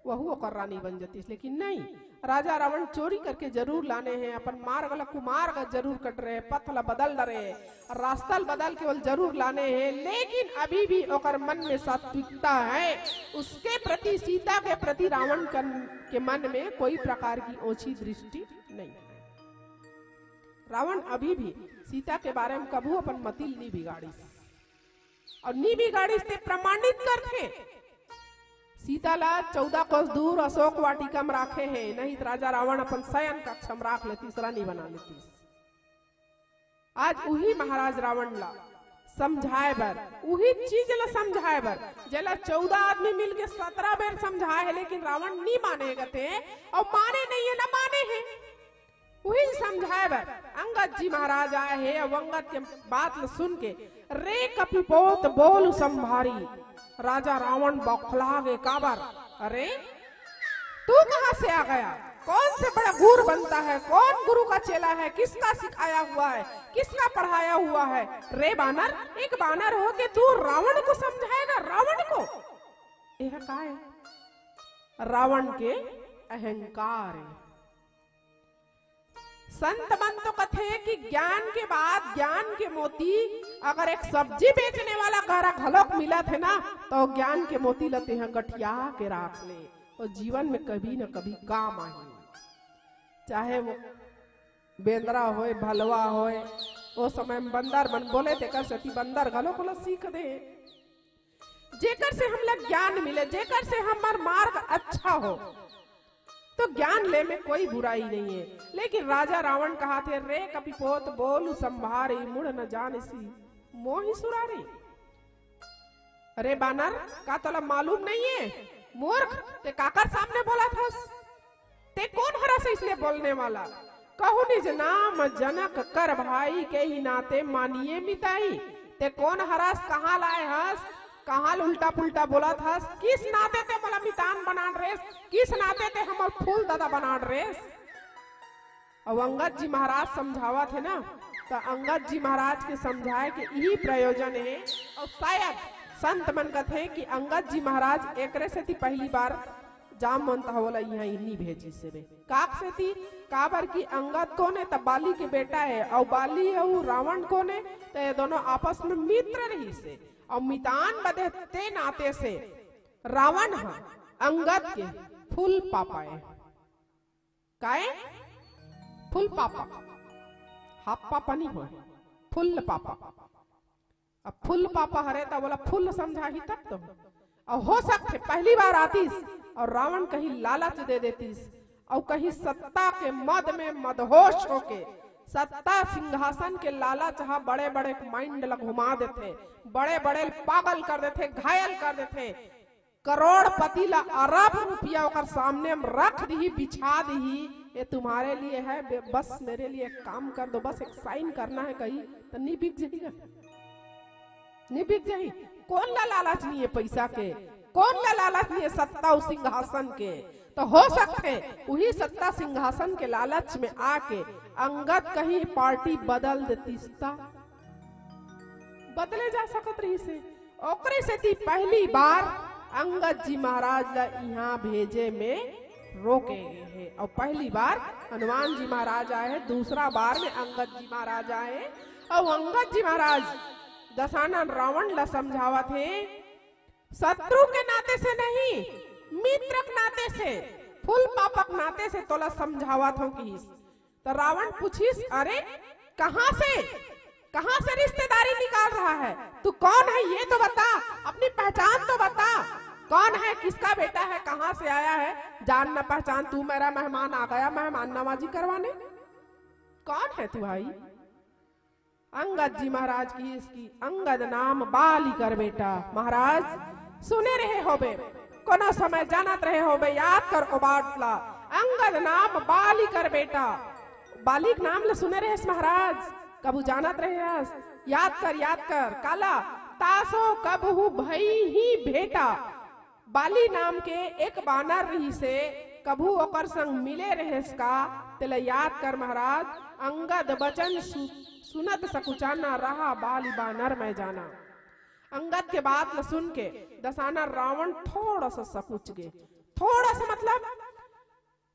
वहू ओकर रानी बन जतीस। लेकिन नहीं, राजा रावण चोरी करके जरूर लाने हैं, अपन मार्ग ला कुमार्ग जरूर कट रहे, पथ ला बदल डरे, रास्ता ल बदल के ओला जरूर लाने हैं, लेकिन अभी भी ओकर मन में सात्विकता है। उसके प्रति, सीता के प्रति रावण कन-, के मन में कोई प्रकार की ओछी दृष्टि नहीं है। रावण अभी भी सीता के बारे में कभू अपन मति ल नी बिगाड़िस, और नी बिगाड़िस ते प्रमाणित करथे। सीता ला चौदह कोस दूर अशोक वाटिका में राखे हे, नहीं तो राजा रावण अपन शयन कक्ष में राख लेतीस, रानी बना लेतीस। आज उही महाराज रावण ला समझाए बर, उही चीज ला समझाए बर, जेला चौदह आदमी मिलके सत्रह बेर समझाए हे, लेकिन रावण नी माने गते, और माने नहीं है, ना माने है। उही समझाए बर अंगद जी महाराज आए हे, अउ अंगद के बात ल सुन के, "रे कपिपोत बोल संभारी।" राजा रावण बौखला गे, काबर? "अरे, तू कहां से आ गया? कौन से बड़ा गुर बनता है? कौन गुरु का चेला है? किसका सिखाया हुआ है? किसका पढ़ाया हुआ है? रे बानर, एक बानर हो के तू रावण को समझाएगा, रावण को?" यह का है? रावण के अहंकार है। संत मन तो कथे कि ज्ञान के बाद ज्ञान के मोती, अगर एक सब्जी बेचने वाला करा घलोक मिलत हे ना, तो ज्ञान के मोती ल तेहा गठिया के राख ले, और जीवन में कभी न कभी काम आही। चाहे वो बेंदरा होय, भलवा होय, ओ समय में बंदर मन बोले, तेकर सेती बंदर घलोक ओला सीख दे। जेकर से हमला ज्ञान मिले, जेकर से हमर मार्ग अच्छा हो, तो ज्ञान ले में कोई बुराई नहीं है। लेकिन राजा रावण कहाथे, रे कपिपोत बोलु संभारी, मुड़ न जानसी मोहि सुरारी। अरे बानर, का तोला मालूम नहीं है? मूर्ख, ते काकर सामने बोलत हस? ते कोन हरस इसने बोलने वाला? कहु निज नाम जनक कर भाई, केहि नाते मानिए मिताई। ते कोन हरस, कहाँ लाए हस, कहाँ ले उल्टा पुल्टा बोलत हस? किस नाते ते मोला मितान बनान रेस? किस नाते ते हमर फूल दादा बनान रेस? अउ अंगद जी महाराज समझावत हे ना, त अंगद जी महाराज के समझाए के इही प्रयोजन हे। अउ शायद संत मन कथे कि अंगद जी महाराज एकरे सेती पहली बार जामवंत ह ओला इहाँ इन्नी भेजिस हेबे। काक सेती? काबर कि अंगद कोन हे? त बाली के बेटा हे, अउ बाली अउ रावण कोन हे? त ये दोनों आपस में मित्र रहिस हे, अउ मितान बदे ते नाते से रावण ह अंगद के फूल पापा हे। काय? फूल पापा। हाफ पापा नहीं होय, फूल पापा। अब फूल पापा हरे त ओला फूल समझाही तब तो। अउ हो सकथे पहली बार आतिस अउ रावण कहीं लालच दे देतिस, अउ कहीं सत्ता के मद में मदहोश होके, सत्ता सिंहासन के लालच ह बड़े बड़े माइंड ला घुमा देथे, बड़े बड़े पागल कर देथे, घायल कर देथे। करोड़पति ला अरब रुपया ओकर सामने म रख दिही, बिछा दिही, "ये तुम्हारे लिए है, बे-, बस मेरे लिए एक काम कर दो, बस एक साइन करना है," कही त नी बिक जाही का? नी बिक जाही। कोन ला लालच नहीं है पैसा के? कोन ला लालच नहीं है सत्ता अउ सिंहासन के? तो हो सकथे उही सत्ता सिंहासन के लालच में आके अंगद कहीं पार्टी बदल देतिस त बदले जा सकत रहिस हे। ओकरे सेती पहली बार अंगद जी महाराज ला इहाँ भेजे में रोके गे हे। अउ पहली बार हनुमान जी महाराज आए हे, दूसरा बार में अंगद जी महाराज आए हे। अउ अंगद जी महाराज दशानन रावण ला समझावत हे, शत्रु के नाते से नहीं, मित्र के नाते से, फूल पापा के नाते से तोला समझावत हों किहिस। त रावण पूछिस, "अरे, कहाँ से, कहाँ से रिश्तेदारी निकाल रहा है? तू कौन है, ये तो बता, अपनी पहचान तो बता। कौन है, किसका बेटा है, कहाँ से आया है? जान न पहचान, तू मेरा मेहमान आ गया मेहमान नवाजी करवाने। कौन है तू भाई?" अंगद जी महाराज किहिस कि अंगद नाम बाली कर बेटा। महाराज, सुने रहे होबे, कोनो समय जानत रहे होबे, याद कर ओ बात ला। अंगद नाम बाली कर बेटा। बाली के नाम ला सुने रहेस महाराज? कभू जानत रहे हस? याद कर, याद कर। काला? तासो कबहू भई ही भेंटा। बाली नाम के एक बानर रहिस हे, कभू ओकर संग मिले रहेस का? तेला याद कर महाराज, अंगद बचन सु-, सुनत सकुचाना, रहा बाली बानर मैं जाना। अंगद के बात ल सुन के दशानन रावण थोड़ा सा सकुच गे। थोड़ा सा मतलब,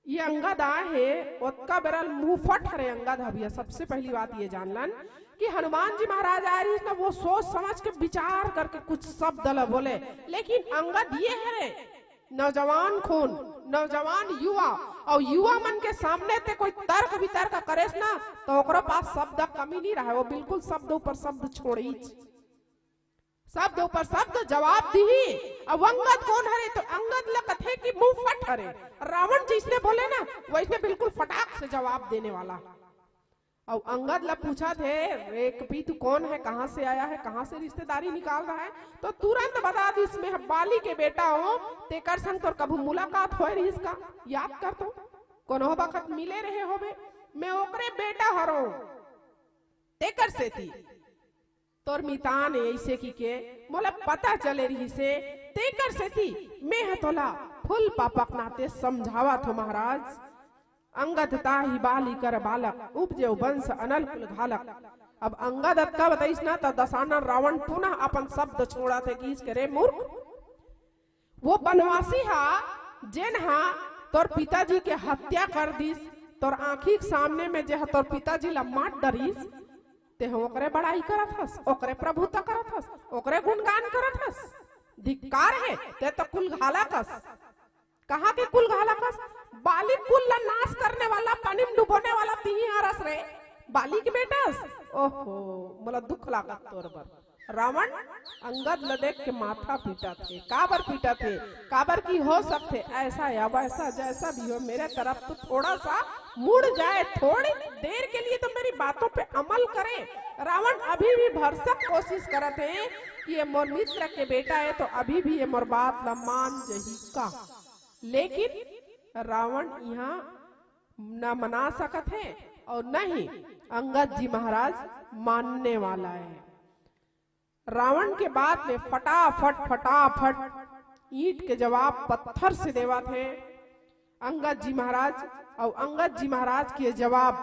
ये अंगद आए हे, ओतका बेरा ल मुंहफट हरे अंगद ह भैया। सबसे पहली बात ये जान लन कि हनुमान जी महाराज आए रहिस ना, वो सोच समझ के विचार करके कुछ शब्द ल बोले, लेकिन अंगद ये हरे नौजवान खून, नौजवान युवा, अउ युवा मन के सामने ते कोई तर्क वितर्क करेस ना, तो ओकरो पास शब्द कमी नहीं रहे, वो बिल्कुल शब्द ऊपर शब्द छोड़ीच। शब्द ऊपर शब्द जवाब दिही। अब अंगद कोन हरे? तो अंगद ल कथे कि मुंहफट हरे। रावण जइसने बोले ना, वइसने बिल्कुल फटाक से जवाब देने वाला। अउ अंगद ल पूछत हे, "रे कपी, तू कौन है, कहाँ से आया है, कहाँ से रिश्तेदारी निकाल रहा है?" तो तुरंत बता दिस, "मैं बाली के बेटा हों।" तेकर संग तोर कभू मुलाकात होए रहिस का? याद कर तो, कोनो बखत मिले रहे होबे। "मैं ओकरे बेटा हरों।" तेकर सेती तोर मितान ए, अइसे किके मोला पता चले रिहिसे, तेकर सेती मेंह तोला फूल पापक नाते समझावत हों महाराज। अंगद ताहि बाली कर बालक, उपजे वंश अनल कुल घालक। अब अंगद अतका बताइस ना, त दशानन रावण पुनः अपन शब्द छोड़त हे, किहिस के, "रे मूर्ख, वो बनवासी हा, जेन हा तोर पिताजी के हत्या कर दिस, तोर आँखी के सामने में जे हा तोर पिताजी ला मार डरिस, तेह ओकरे बड़ाई करत हस, ओकरे प्रभुता करत हस, ओकरे गुणगान करत हस। धिक्कार हे, ते तो कुल घालक हस।" कहाँ के कुल घालक हस? बाली कुल ला नाश करने वाला, पानी में डुबोने वाला तिही हरस रे, बाली के बेटस। ओहो, मोला दुख लागत तोर बर। रावण अंगद ल देख के माथा पीटत हे। काबर पीटत हे? काबर कि हो सकथे ऐसा या वैसा, जैसा भी हो, मेरे तरफ तो थोड़ा सा मुड़ जाए, थोड़ी देर के लिए तो मेरी बातों पे अमल करे। रावण अभी भी भरसक कोशिश करत हे कि ये मोर मित्र के बेटा हे, तो अभी भी ये मोर बात ला मान जही का। लेकिन रावण इहाँ न मना सकत हे अउ न ही अंगद जी महाराज मानने वाला हे। रावण के बात में फटाफट, फटाफट ईंट के जवाब पत्थर से देवत हे अंगद जी महाराज। अउ अंगद जी महाराज के जवाब,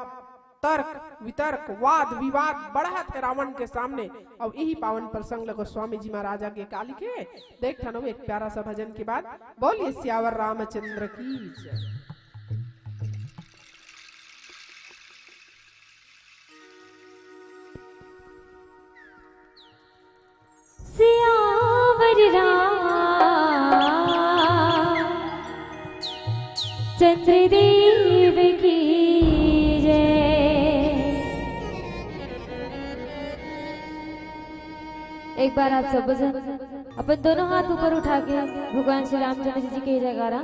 तर्क वितर्क, वाद विवाद बढ़त हे रावण के सामने। अउ यही पावन प्रसंग ल गोस्वामी जी महाराज आगे का लिखे, देखथन एक प्यारा सा भजन के बाद। बोलिए सियावर रामचंद्र की जय। सियावर रामचंद्र देव की जय। एक बार आप सब जन अपन दोनों हाथ ऊपर उठा के भगवान श्री रामचंद्र जी के जयकारा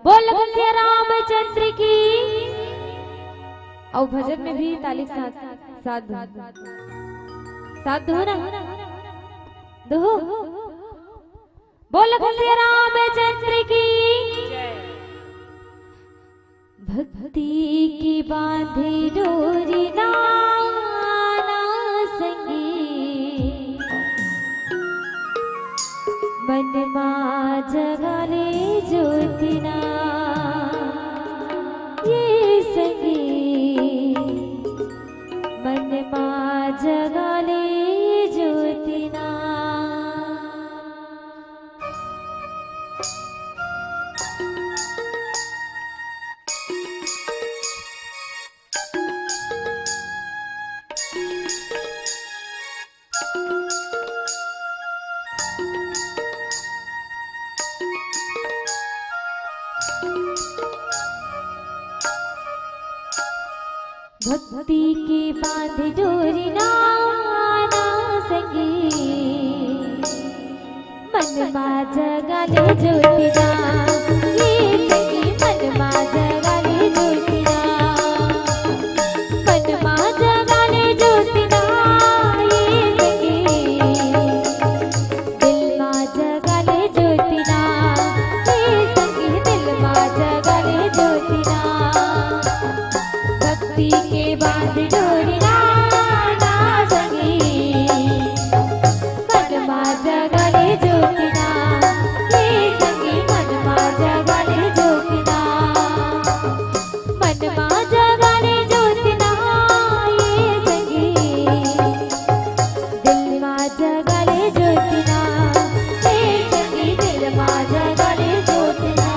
बोल। लखन सिया रामचंद्र की। अउ भजन में भी ताली के साथ, साथ दो, साथ दो ना, दो। बोल लखन सिया रामचंद्र की। भक्ति की बांधे डोरी ना, ना संगी, मन मा जगा ले ज्योति ना, ये संगी, मन मा जगा ले ज्योति ना। भक्ति के बांध डोरी ना, ना संगी, मन मा जगा ले ज्योति ना, ये संगी, मन मा जगा ले ज्योति ना, मन मा जगा ले ज्योति ना, ये संगी, दिल मा जगा ले ज्योति ना, ये संगी, दिल मा जगा ले ज्योति ना। भक्ति के बांध डोरी ना, ना संगी, मन मा जगा ले ज्योति ना, ये संगी, मन मा जगा ले ज्योति ना, मन मा जगा ले ज्योति ना, ये संगी, दिल मा जगा ले ज्योति ना, ये संगी, दिल मा जगा ले ज्योति ना।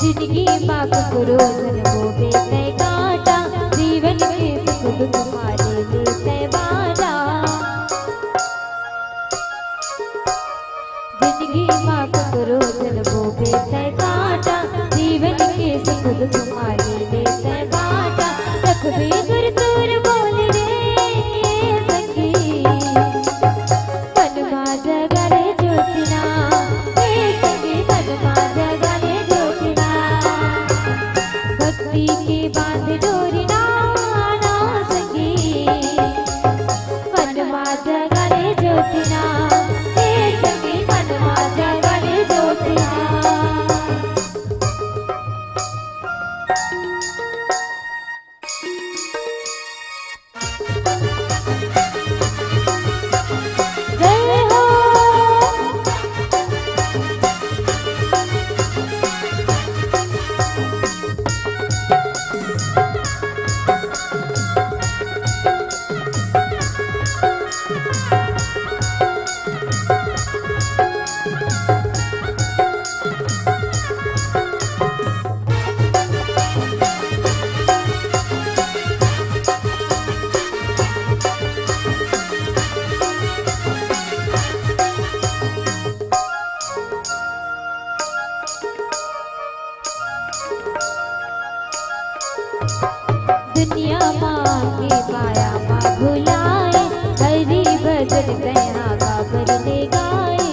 जिनगी मा कुकरो जन्मो बे तै काटा, जीवन के सुख दुख मारे ले तै बाटा। जिनगी मा कुकरो जन्मो बे तै काटा, जीवन के सुख दुख मारे ले तै बाटा। रखबे दूर दूर बोल रे संगी, मन मा जगा ले ज्योति ना, हे संगी, मन मा जगा ले ज्योति ना। भक्ति के बांध डोरी ना, ना संगी, मन मा जगा ले ज्योति ना, हे संगी, मन मा जगा ले ज्योति ना। दुनिया मांगे माया मा भुलाए, हरि भजन तैहा काबर ले गाए।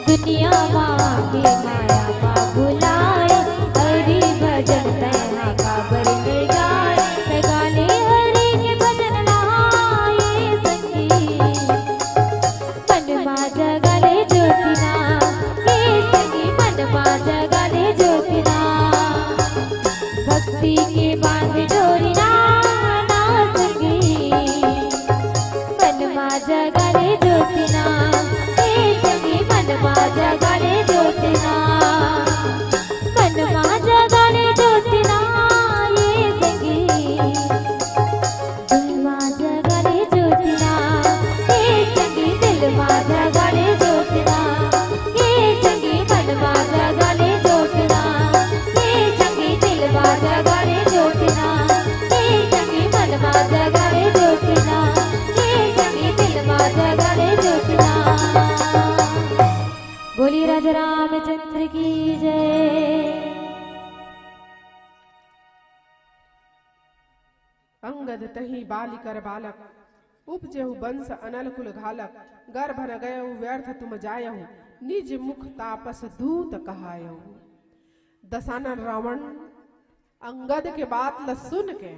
दुनिया मांगे माया मा भुलाए, हरि भजन तैहा काबर ले गाए। तै गाले हरि के भजन ला ए संगी। मन मा जगा ले ज्योति ना, ए संगी, मन मा जगा ले ज्योति ना। भक्ति के बांध डोरी ना, ना संगी। मन मा जगा ले ज्योति ना, ए संगी, मन मा जगा ले ज्योति ना। मन मा जगा ले ज्योति ना, ए संगी। दिल मा जगा ले ज्योति ना, ए संगी, दिल मा जगा ले ज्योति ना, ए संगी, मन मा जगा ले ज्योति ना, ए संगी, दिल मा जगा ले ज्योति ना, ए संगी, मन मा जगा ले ज्योति ना, ए संगी, दिल मा जगा ले ज्योति ना। बोलिए राजा रामचंद्र की जय। अंगद तहीं बालि कर बालक, उपजेहु बंस अनल कुल घालक, गर्भ न गयहु व्यर्थ तुम जायहु, निज मुख तापस दूत कहायहु। दसानन रावण अंगद के बात ल सुन के,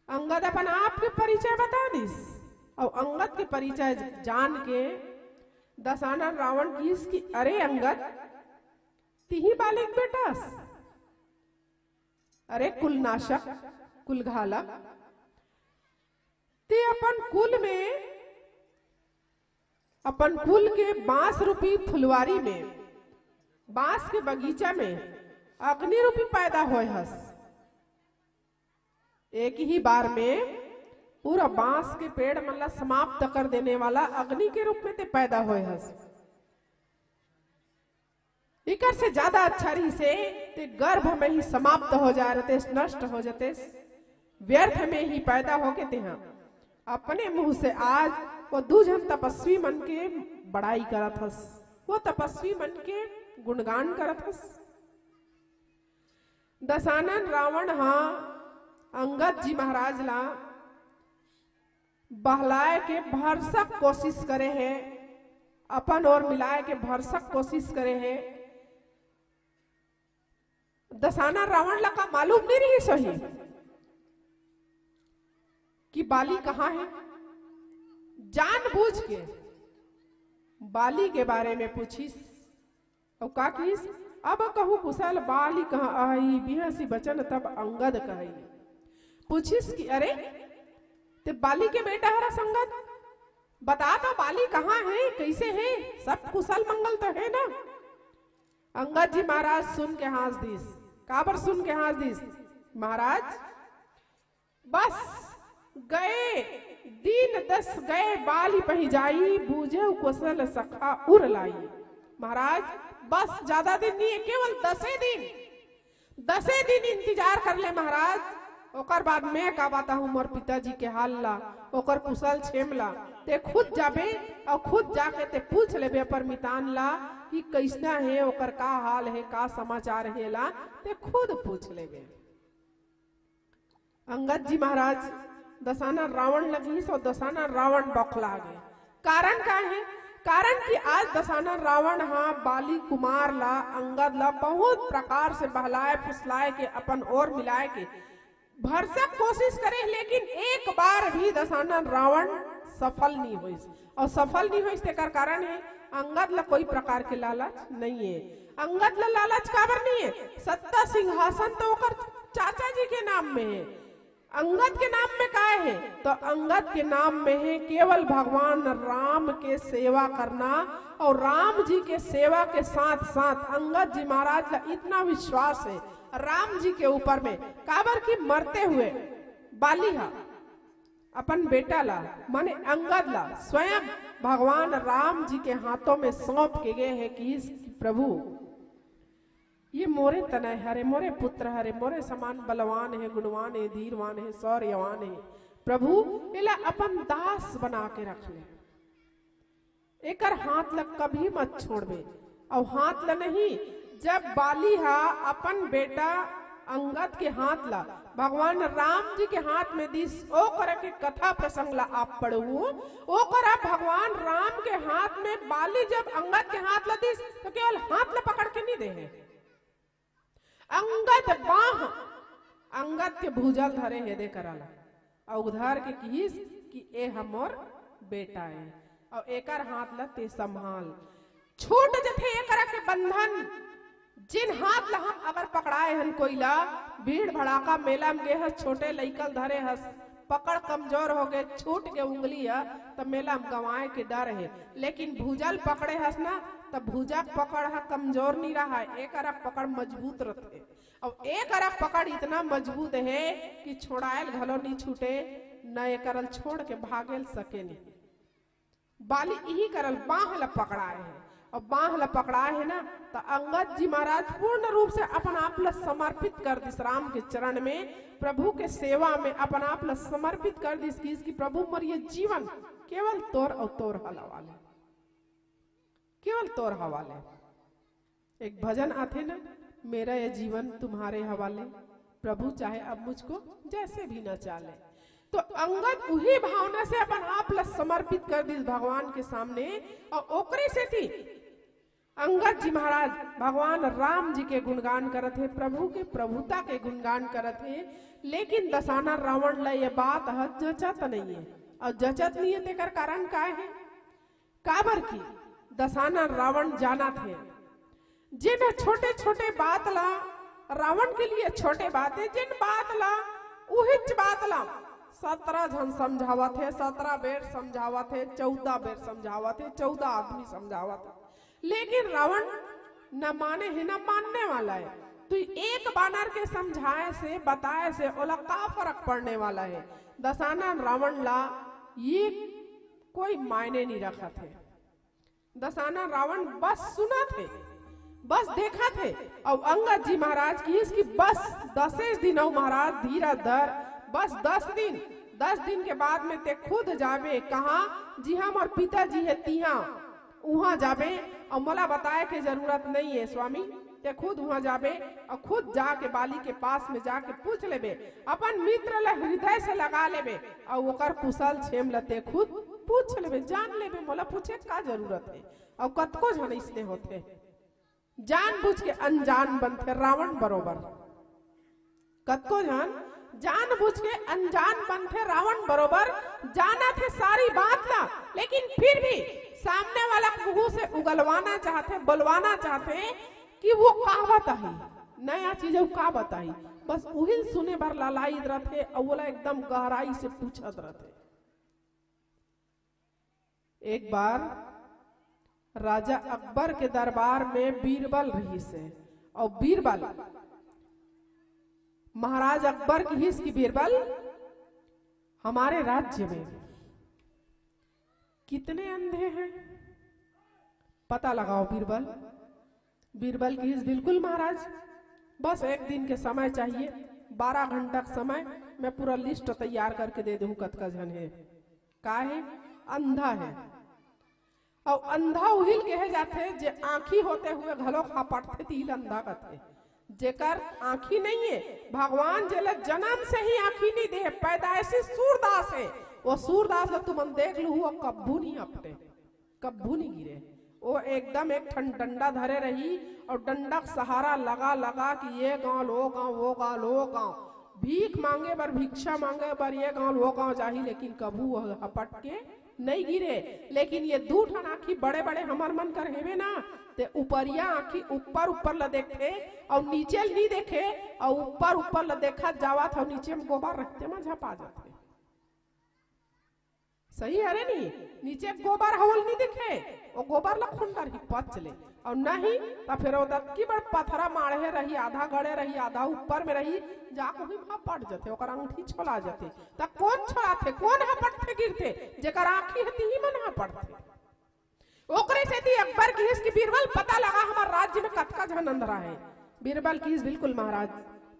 अंगद अपन आप के परिचय बता दिस, अउ अंगद के परिचय जान के दसानन रावण किहिस कि अरे अंगद, तिही बालि के बेटा अस? अरे कुलनाशक, कुलघालक, ते अपन कुल में, अपन कुल के बांस रूपी फुलवारी में, बांस के बगीचा में अग्नि रूपी पैदा होय हस। एक ही बार में पूरा बांस के पेड़ मन ला समाप्त कर देने वाला अग्नि के रूप में ते पैदा होय हस। एकर से ज्यादा अच्छा रहिसे, ते गर्भ में ही समाप्त हो जाय रहतेस, नष्ट हो जतेस, व्यर्थ में ही पैदा होके तेहा अपने मुंह से आज वो दू झन तपस्वी मन के बड़ाई करत हस, वो तपस्वी मन के गुणगान करत हस। दसानन रावण हा अंगद जी महाराज ला बहलाए के भरसक कोशिश करे हे, अपन ओर मिलाए के भरसक कोशिश करे हे। दसानन रावण ला का मालूम नहीं रहिस होही कि बाली कहाँ हे? जानबूझ के बाली के बारे में पूछिस। अउ का किहिस? अब कहूँ कुशल बाली कहाँ आही, बिहसी बचन तब अंगद कहाई। पूछिस कि अरे, ते बाली के बेटा हरस अंगद, बता तो बाली कहाँ हे, कइसे हे, सब कुशल मंगल तो हे ना? अंगद जी महाराज सुन के हाँस दिस। काबर सुन के हाँस दिस? महाराज, बस गए दिन दस गए बाली पही जाई, बूझे कुशल सखा उर लाई। महाराज, बस ज्यादा दिन नहीं है, केवल दसे दिन, दसे दिन इंतजार कर ले महाराज। ओकर बाद मैं का बताहूँ मोर पिताजी के हाल ला, ओकर कुशल क्षेम ला। ते खुद जाबे अउ खुद जाके ते पूछ लेबे अपन मितान ला कि कइसना हे, ओकर का हाल हे, का समाचार हे ला, ते खुद पूछ लेबे। अंगद जी महाराज दसानन रावण ल किहिस अउ दसानन रावण बौखला गे। कारण का हे? कारण कि आज दसानन रावण हा बाली कुमार ला, अंगद ला बहुत प्रकार से बहलाए फुसलाए के अपन ओर मिलाए के भरसक कोशिश करे, लेकिन एक बार भी दसानन रावण सफल नहीं होइस। अउ सफल नहीं होइस तेकर कारण हे, अंगद ला कोई प्रकार के लालच नहीं हे। अंगद ला लालच काबर नहीं हे? सत्ता सिंहासन तो ओकर चाचा जी के नाम में हे। अंगद के नाम में काय हे? तो अंगद के नाम में हे केवल भगवान राम के सेवा करना। अउ राम जी के सेवा के साथ साथ अंगद जी महाराज ला इतना विश्वास हे राम जी के ऊपर में, काबर कि मरते हुए बाली हा अपन बेटा ला, माने अंगद ला, स्वयं भगवान राम जी के हाथों में सौंप के गे हे कि इस प्रभु, ये मोरे तनय हरे, मोरे पुत्र हरे, मोरे समान बलवान हे, गुणवान हे, धीरवान हे, शौर्यवान हे। प्रभु, एला अपन दास बना के रख ले। एकर हाथ ल कभी मत छोड़बे। अउ हाथ ल नहीं, जब बाली ह अपन बेटा अंगद के हाथ ला भगवान राम जी के हाथ में दिस, ओकर के कथा प्रसंग ला आप पढ़हू। ओकरा भगवान राम के हाथ में बाली जब अंगद के हाथ ला दिस, तो केवल हाथ ला पकड़ के नहीं दे हे। अंगद बाह, अंगद के भुजा ल धरे हे दे करा ला, अउ धर के किहिस कि ए हमर बेटा ए, अउ एकर हाथ ला ते संभाल। छूट जथे एकरा के बंधन। जिन हाथ ला हम अगर पकड़ाए हन कोई ला, भीड़ भड़ाका मेला में गे हस, छोटे लइका ल धरे हस, पकड़ कमजोर हो गे, छूट गे उंगली ह, त मेला में गंवाए के डर हे। लेकिन भुजा ल पकड़े हस ना, त भुजा के पकड़ ह कमजोर नहीं रहा, एकरा पकड़ मजबूत रथे। अब एकरा पकड़ इतना मजबूत हे कि छोड़ायल घलो नहीं छूटे, न एकरल छोड़ के भागेल सके नहीं। बाली इही करल बाह ल पकड़ाए हे, अउ बाह ल पकड़ाए हे ना, त अंगद जी महाराज पूर्ण रूप से अपन आप ल समर्पित कर दिस राम के चरण में, प्रभु के सेवा में अपन आप ल समर्पित कर दिस, किहिस कि प्रभु, मोर ये जीवन केवल तोर अउ तोर हवाले, केवल तोर हवाले। एक भजन आथे ना, मेरा ये जीवन तुम्हारे हवाले, प्रभु चाहे अब मुझको जैसे भी न चाले। तो अंगद उही भावना से अपन आप ला समर्पित कर दिस भगवान के सामने, अउ ओकरे सेती अंगद जी महाराज भगवान राम जी के गुणगान करत हे, प्रभु के प्रभुता के गुणगान करत हे। लेकिन दसानन रावण ला ये बात ह जचत नहीं हे, अउ जचत नहीं हे तेकर कारण का हे? काबर कि दसानन रावण जानत हे, जेन छोटे छोटे बात ला, रावण के लिए छोटे बात हे, जेन बात ला उहिच बात ला सतरा झन समझावत हे, सतरा बेर समझावत हे, चौदह बेर समझावत हे, चौदह आदमी समझावत हे, लेकिन रावण न माने हे, न मानने वाला हे। तो एक बानर के समझाए से, बताए से ओला का फरक पड़ने वाला हे? दसानन रावण ला ये कोई मायने नहीं रखत हे। दसानन रावण बस सुनत हे, बस देखत हे। अउ अंगद जी महाराज किहिस कि बस दसेच दिन अउ महाराज धीरज धर, बस दस दिन। दस दिन के बाद में ते खुद जाबे कहाँ? जिहाँ मोर पिताजी हे तिहाँ, उहाँ जाबे। अउ मोला बताए के जरूरत नहीं हे स्वामी, ते खुद उहाँ जाबे अउ खुद जाके बाली के पास में जाके पूछ लेबे, अपन मित्र ला हृदय से लगा लेबे, अउ ओकर कुशल क्षेम ला ते खुद पूछ लेबे, जान लेबे, मोला पूछे का जरूरत हे। अउ कतको झन अइसने होथे, जानबूझ के अनजान बनथे रावण बरोबर। कतको झन जानबूझ के अनजान बनथे रावण बरोबर, जानत हे सारी बात ला, लेकिन फिर भी सामने वाला के मुंह से उगलवाना चाहथे, बोलवाना चाहथे कि वो का बताही, नया चीज अउ का बताही। बस उहिन सुने बर ललाइत रथे, अउ ओला एकदम गहराई से पूछत रथे। एक बार राजा अकबर के दरबार में बीरबल रहिस हे, अउ बीरबल, महाराज अकबर किहिस कि बीरबल, हमारे राज्य में कितने अंधे हैं, पता लगाओ बीरबल। बीरबल किहिस, बिल्कुल महाराज, बस एक दिन के समय चाहिए, बारह घंटा के समय, मैं पूरा लिस्ट तैयार करके दे देहूँ कतका झन हे। का हे? अंधा हे। अउ अंधा उहिल कहे जाथे जे आँखी होते हुए घलोक हपटथे, तिहिल अंधा कथे। जेकर आँखी नहीं हे, भगवान जेला जन्म से ही आँखी नहीं दे हे, पैदाइशी सूरदास हे, वो सूरदास ला तुमन देख लूहू, वो कब्बू नहीं हपटे, कब्बू नहीं गिरे। वो एकदम एक ठन डंडा धरे रही अउ डंडा के सहारा लगा लगा कि ये गांव, वो गांव, वो गांव, वो गांव, भीख मांगे बर, भिक्षा मांगे बर ये गांव, वो गांव जाही, लेकिन कभू वो हपट के नहीं गिरे। लेकिन ये दू ठन आँखी बड़े बड़े हमर मन कर हेवे ना, ते उपरिया आँखी ऊपर ऊपर ला देखथे अउ नीचे ल नहीं देखे, अउ ऊपर ऊपर ला देखत जावत हे, नीचे में गोबर रहिथे, मा झपा जाथे। सही हरे नहीं? नीचे गोबर हवल नहीं दिखे, वो गोबर ला खुंडर ही पच ले। अउ नहीं, त फिर वो दक्की बड़ पथरा माढ़े रही, आधा गड़े रही, आधा ऊपर में रही, जाके उही मा पड़ जथे, ओकर अंगठी छोला जथे। त कौन छोलाथे, कौन हपटथे गिरथे? जेकर आँखी हे, तिही मन हपटथे। ओकरे सेती अकबर किहिस कि बीरबल, पता लगा हमार राज्य में कतका झन अंधरा हे। बीरबल किहिस, बिल्कुल महाराज,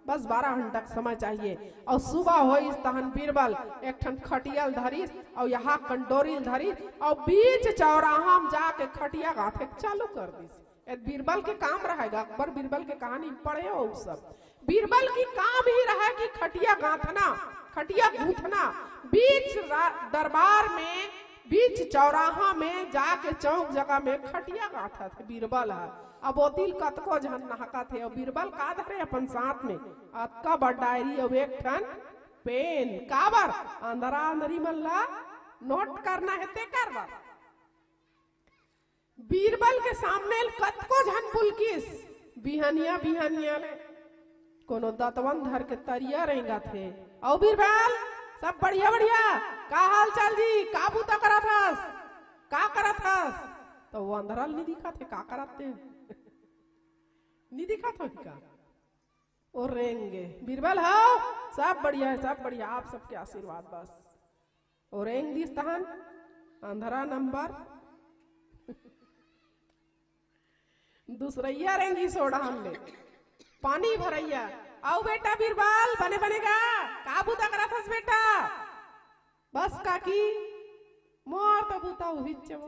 बस बारह घंटा के समय चाहिए। अउ सुबह होइस तहन बीरबल एक ठन खटिया ल धरिस अउ यहाँ कंडोरी ल धरिस अउ बीच चौराहा म जाके खटिया गाथे चालू कर दिस। ए, बीरबल के काम रहेगा, अकबर बीरबल के कहानी पढ़े हो उ सब। बीरबल के काम ही रहा कि खटिया गांथना, खटिया गूंथना, बीच रा-, दरबार में, बीच चौराहा में जाके चौक जगह में खटिया गांथत हे बीरबल ह। अब ओती ल कतको झन नहकत हे, अउ बीरबल का धरे अपन साथ में, अतका बड़ डायरी अउ एक ठन पेन। काबर? अंधरा अंधरी मन ला नोट करना हे, तेकर बर। बीरबल के सामने ल कतको झन बुलकिस, बिहनिया बिहनिया ले कोनो दतवन धर के तरिया रेंगत हे। "अउ बीरबल, सब बढ़िया बढ़िया? का हाल चाल जी? का बूता करत हस? का करत हस?" त ओ अंधरा ल नी दिखत हे, का करत हे? नी दिखत होही का? ओ रेंगे, "बीरबल हव, सब बढ़िया हे, सब बढ़िया, आप सबके आशीर्वाद बस।" ओ रेंग दिस तहन, अंधरा नंबर दूसरइया रेंगिस ओ डहन ले, पानी भरइया। "अउ बेटा बीरबल, बने बने गा? का बूता करत हस बेटा?" "बस काकी, मोर तो बूता उहिच हे वो।"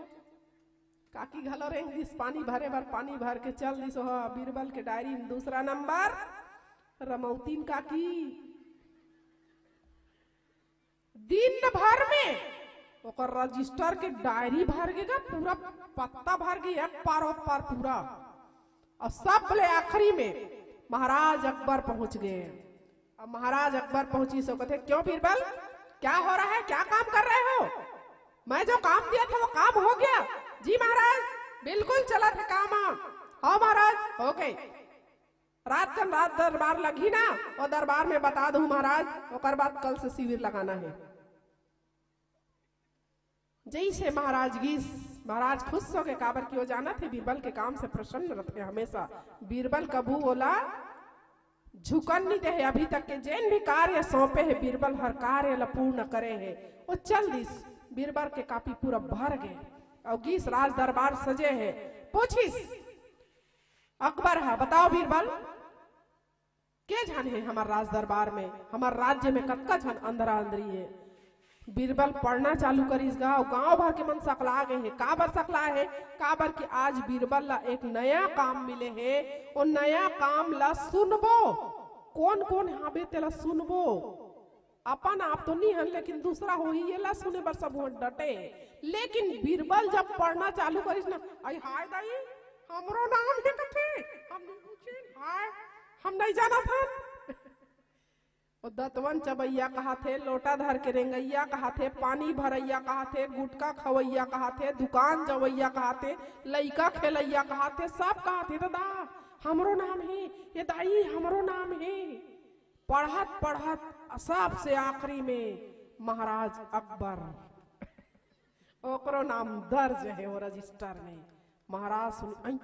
काकी घलो रेंग दिस पानी भरे बर, पानी भर के चल दिस। ओह बीरबल के डायरी में दूसरा नंबर, रमौतीन काकी। दिन भर में ओकर रजिस्टर के डायरी भर गे गा, पूरा पत्ता भर गे, एक पार ओ पार पूरा। अउ सबले आखिरी में महाराज अकबर पहुंच गे। अब महाराज अकबर पहुंचिस, ओ कथे, "क्यों बीरबल, क्या हो रहा है, क्या काम कर रहे हो? मैं जो काम दिया था वो काम हो गया?" "जी महाराज, बिल्कुल चलत हे काम।" "हाँ महाराज, हो गे। रात कन राज दरबार लगही ना, वो दरबार में बता दूं महाराज, ओकर बाद कल से शिविर लगाना हे।" जइसे महाराज गिस, महाराज खुश हो गे, काबर कि ओ जानत हे बीरबल के काम से प्रसन्न रथे हमेशा। बीरबल कभू ओला झुकन नी दे हे। अभी तक के जेन भी कार्य सौंपे हे, बीरबल हर कार्य ला पूर्ण करे हे। ओ चल दिस, बीरबल के कापी पूरा भर गे, अउ गिस राज दरबार सजे हे। पूछिस अकबर ह, "बताओ बीरबल, के झन हे हमर राज दरबार में, हमर राज्य में कतका झन अंधरा अंधरी हे?" बीरबल पढ़ना चालू करिस गा, अउ गांव भर के मन सकला गे हे। काबर सकला हे? काबर कि आज बीरबल ला एक नया काम मिले हे। ओ नया काम ला सुनबो, कोन कोन हाबे तेला सुनबो। अपन आप तो नी हन, लेकिन दूसरा होही, येला सुने बर सब हुआ डटे। लेकिन बीरबल जब पढ़ना चालू करिस ना, "आई हाय दाई, हमरो नाम हे कथे, हम नी पूछे, हाय, हम नहीं जानत हन।" ओ दतवन चबैया कहाथे, लोटा धर के रेंगैया कहाथे, पानी भरैया कहाथे, गुटका खवैया कहाथे, दुकान जवैया कहाथे, लइका खेलैया कहाथे, सब कहाथे, "ददा, हमरो नाम हे, ये दाई, हमरो नाम हे।" पढ़त पढ़त सबसे आखिरी में महाराज अकबर, ओकरो नाम दर्ज हे वो रजिस्टर में। महाराज सुन, "आई,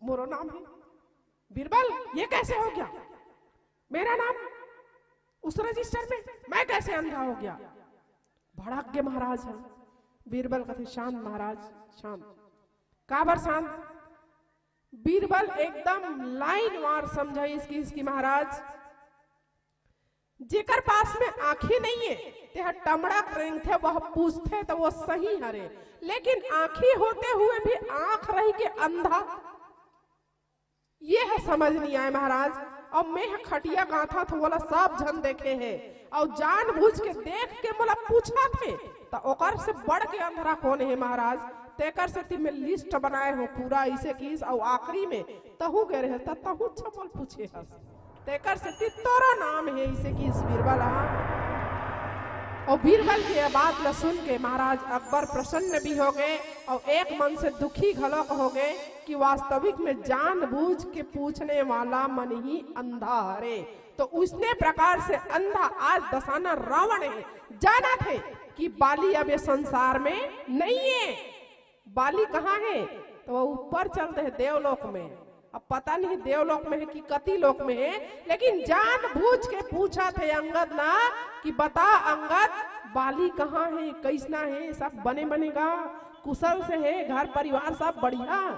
मोरो नाम हे।" "बीरबल, ये कैसे हो गया? मेरा नाम उस रजिस्टर में, मैं कैसे अंधा हो गया?" भड़क गे महाराज ह। बीरबल कथे, "शांत महाराज, शांत।" काबर शांत? बीरबल एकदम लाइनवार समझाइस कि महाराज, जेकर पास में आंखी नइये, तेह टमड़क रेंगथे, वह पूछथे त वो सही हरे, लेकिन आंखी होते हुए भी आंख रहिके अंधा, ये ह समझ नइ आय महाराज। अब मैं ह खटिया गांथत हों, ओला सब झन देखे हे, अउ जानबूझ के देख के मोला पूछत हे, त ओकर से बढ़ के अंधरा कोन हे महाराज? तेकर सेती मैं लिस्ट बनाए हों पूरा, अइसे किस, अउ आखिरी में तहूं गे रहे, त तहूं अच्छा मोला पूछे हस। तेकर सेती तोरो नाम हे, अइसे किस बीरबल ह। अउ बीरबल के ये बात ल सुन के महाराज अकबर प्रसन्न भी हो गे अउ एक मन से दुखी घलोक हो गे कि वास्तविक में जानबूझ के पूछने वाला मन ही अंधा हरे। तो उसने प्रकार से अंधा आज दशानन रावण हे, जानत हे कि बाली अब ये संसार में नइये। बाली कहाँ हे? त वो ऊपर चल दे हे देवलोक में। अब पता नहीं देवलोक में हे कि कति लोक में हे, लेकिन जानबूझ के पूछत हे अंगद ला कि बता अंगद, बाली कहाँ हे, कइसना हे, सब बने बने गा, कुशल से हे, घर परिवार सब बढ़िया?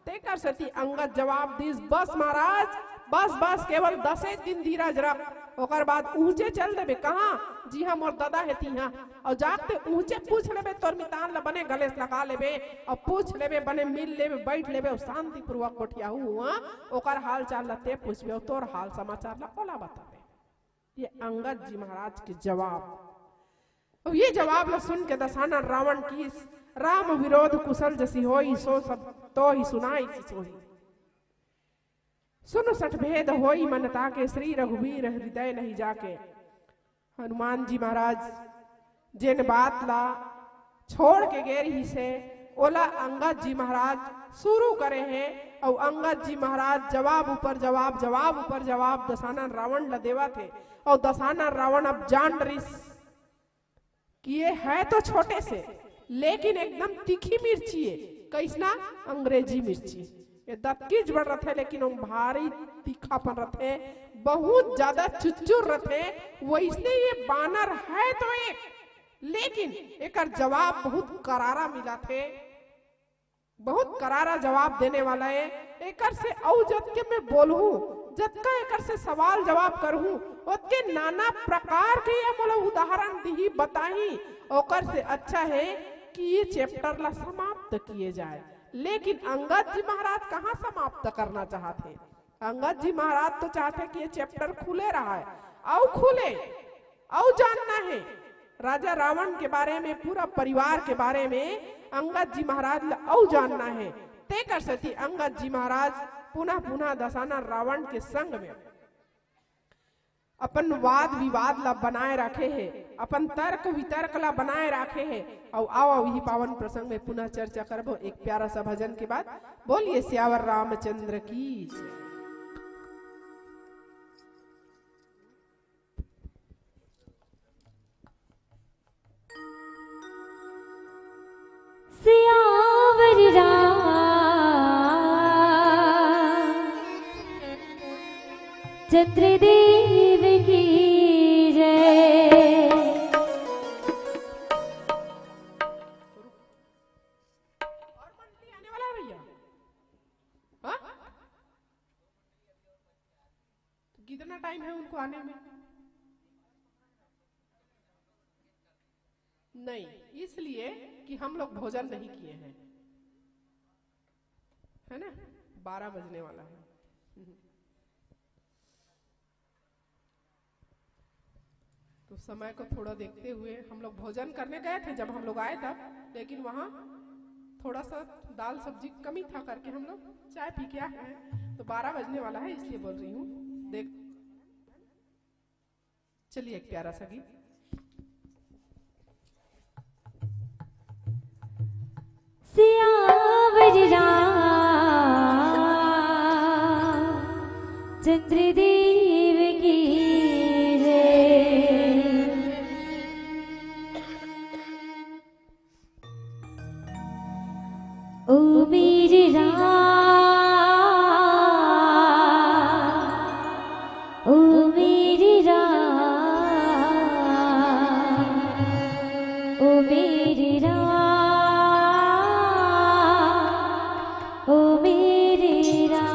तेकर सेती अंगद जवाब दिस, "बस महाराज, बस, बस, केवल दसे दिन धीरज रख।" ओकर बाद उहचे चल देबे, कहाँ? जिहाँ मोर ददा हे तिहाँ। अउ जाके उहचे पूछ लेबे, तोर मितान ल बने गले से लगा लेबे, अउ पूछ लेबे, बने मिल लेबे, बैठ लेबे, अउ शांतिपूर्वक गोठियाहू हुआ, ओकर हाल चाल ल ते पूछबे, अउ तोर हाल समाचार ल ओला बताबे। ये अंगद जी महाराज के जवाब। अब ये जवाब ल सुन के दशानन रावण किहिस, "राम विरोध कुशल जसि होई, सो सब तो ही सुनाई सि सोई।" सुन सठ भेद होई मन ताके, श्री रघुवीर हृदय नहीं जाके। हनुमान जी महाराज जेन बात ला छोड़ के गे रिहिस हे, ओला अंगद जी महाराज शुरू करे हे, अउ अंगद जी महाराज जवाब ऊपर जवाब, जवाब ऊपर जवाब दशानन रावण ला देवत हे, अउ दशानन रावण अब जान डरिस कि ये है तो छोटे से, लेकिन एकदम तीखी मिर्ची है। कैसना? अंग्रेजी मिर्ची। ये दतकीच बड़ रथे, लेकिन ओम भारी तीखापन रथे, बहुत ज्यादा चुचुर रथे। वैसने ये बानर है तो एक, लेकिन एकर जवाब बहुत करारा मिला थे, बहुत करारा जवाब देने वाला है। एकर से अउ जतके मैं बोलहूँ, जतका एकर से सवाल जवाब करहूँ, ओतके नाना प्रकार के ये मोला उदाहरण दिही, बताही। ओकर से अच्छा है कि ये चैप्टर ला समाप्त किए जाए। लेकिन अंगद जी महाराज कहाँ समाप्त करना चाहत हे? अंगद जी महाराज तो चाहते कि ये चैप्टर खुले रहा है, अउ खुले, अउ जानना है राजा रावण के बारे में, पूरा परिवार के बारे में अंगद जी महाराज ल अउ जानना है। तेकर सेती अंगद जी महाराज पुनः पुनः दशानन रावण के संग में अपन वाद विवाद ला बनाए राखे हे, अपन तर्क वितर्क ला बनाए राखे हे। अउ आओ, अउ इही पावन प्रसंग में पुनः चर्चा करबो एक प्यारा सा भजन के बाद। बोलिए सियावर रामचंद्र की जय। सियावर राम चंद्र देव की जय। और मंडली आने वाला है भैया? हाँ? तो कितना टाइम है उनको आने में? नहीं, इसलिए कि हम लोग भोजन नहीं किए हैं, है ना? बारह बजने वाला है। तो समय को थोड़ा देखते हुए हम लोग भोजन करने गए थे जब हम लोग आए तब, लेकिन वहाँ थोड़ा सा दाल सब्जी कमी था करके हम लोग चाय पी के आए हैं। तो बारह बजने वाला है, इसलिए बोल रही हूँ। देख, चलिए एक प्यारा सा गीत। सियावर राम चंद्र देव की जय। ओ मेरे राम, ओ मेरे राम, ओ मेरे राम, ओ मेरे राम।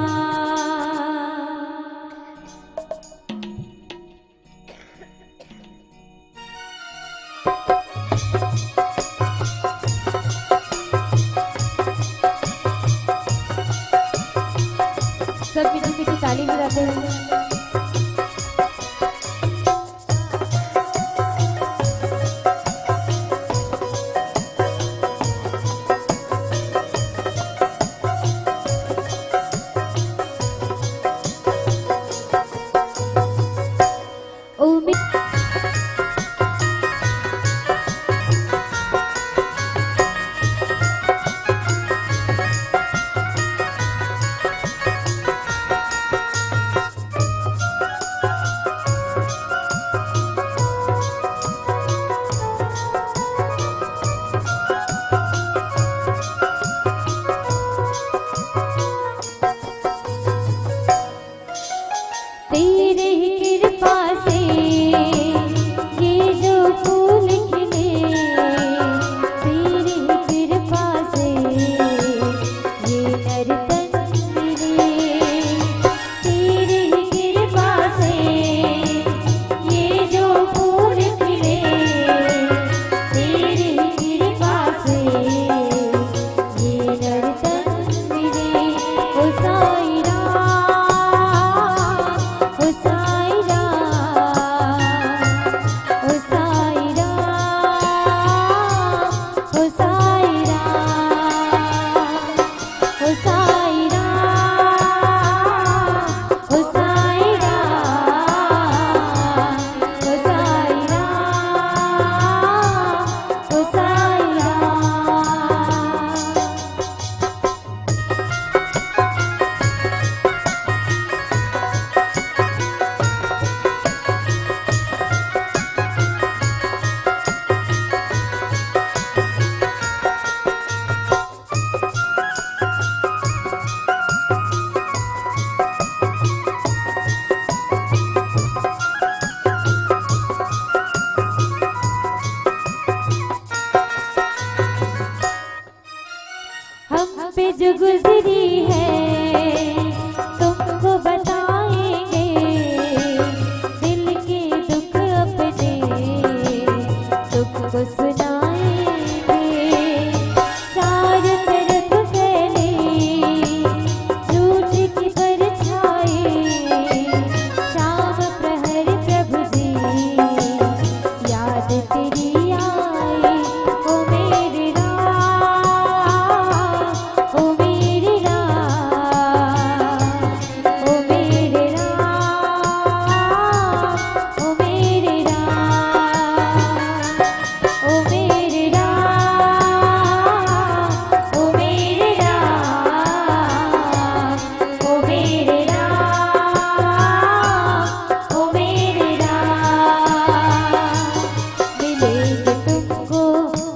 पे जो गुजरी है, तुमको बताएंगे। दिल के दुख अपने सुख को सुनाएंगे। चारों तरफ फैली झूठ की परछाई, शाम प्रहर प्रभु जी, याद तेरी आई, ओ मेरे राम, ओ मेरे राम, ओ मेरे राम, ओ मेरे राम, ओ मेरे राम, ओ मेरे राम, ओ मेरे राम, ओ मेरे राम। मिलेंगे तुमको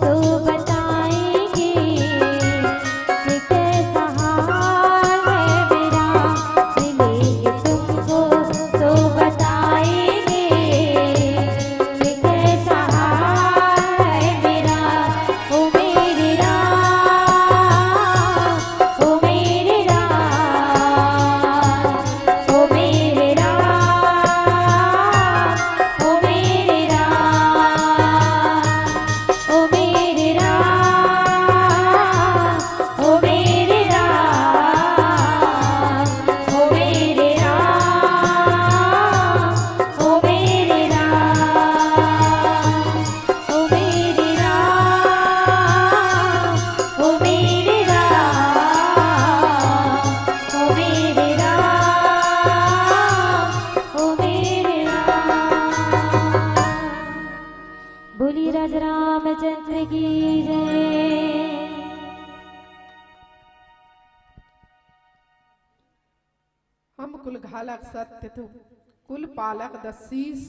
तो बताएंगे, ये कैसा हाल है मेरा। मिलेंगे तुमको तो बताएंगे, ये कैसा हाल है मेरा। ओ मेरे राम, ओ मेरे राम, ओ मेरे राम, ओ मेरे राम, ओ मेरे राम, ओ मेरे राम, ओ मेरे राम, ओ मेरे राम, ओ मेरे राम, ओ मेरे राम, ओ मेरे राम, ओ मेरे राम। बोलिए राजा रामचंद्र की जय। हम कुल घालक सत्य तुम, कुल पालक दस शीश,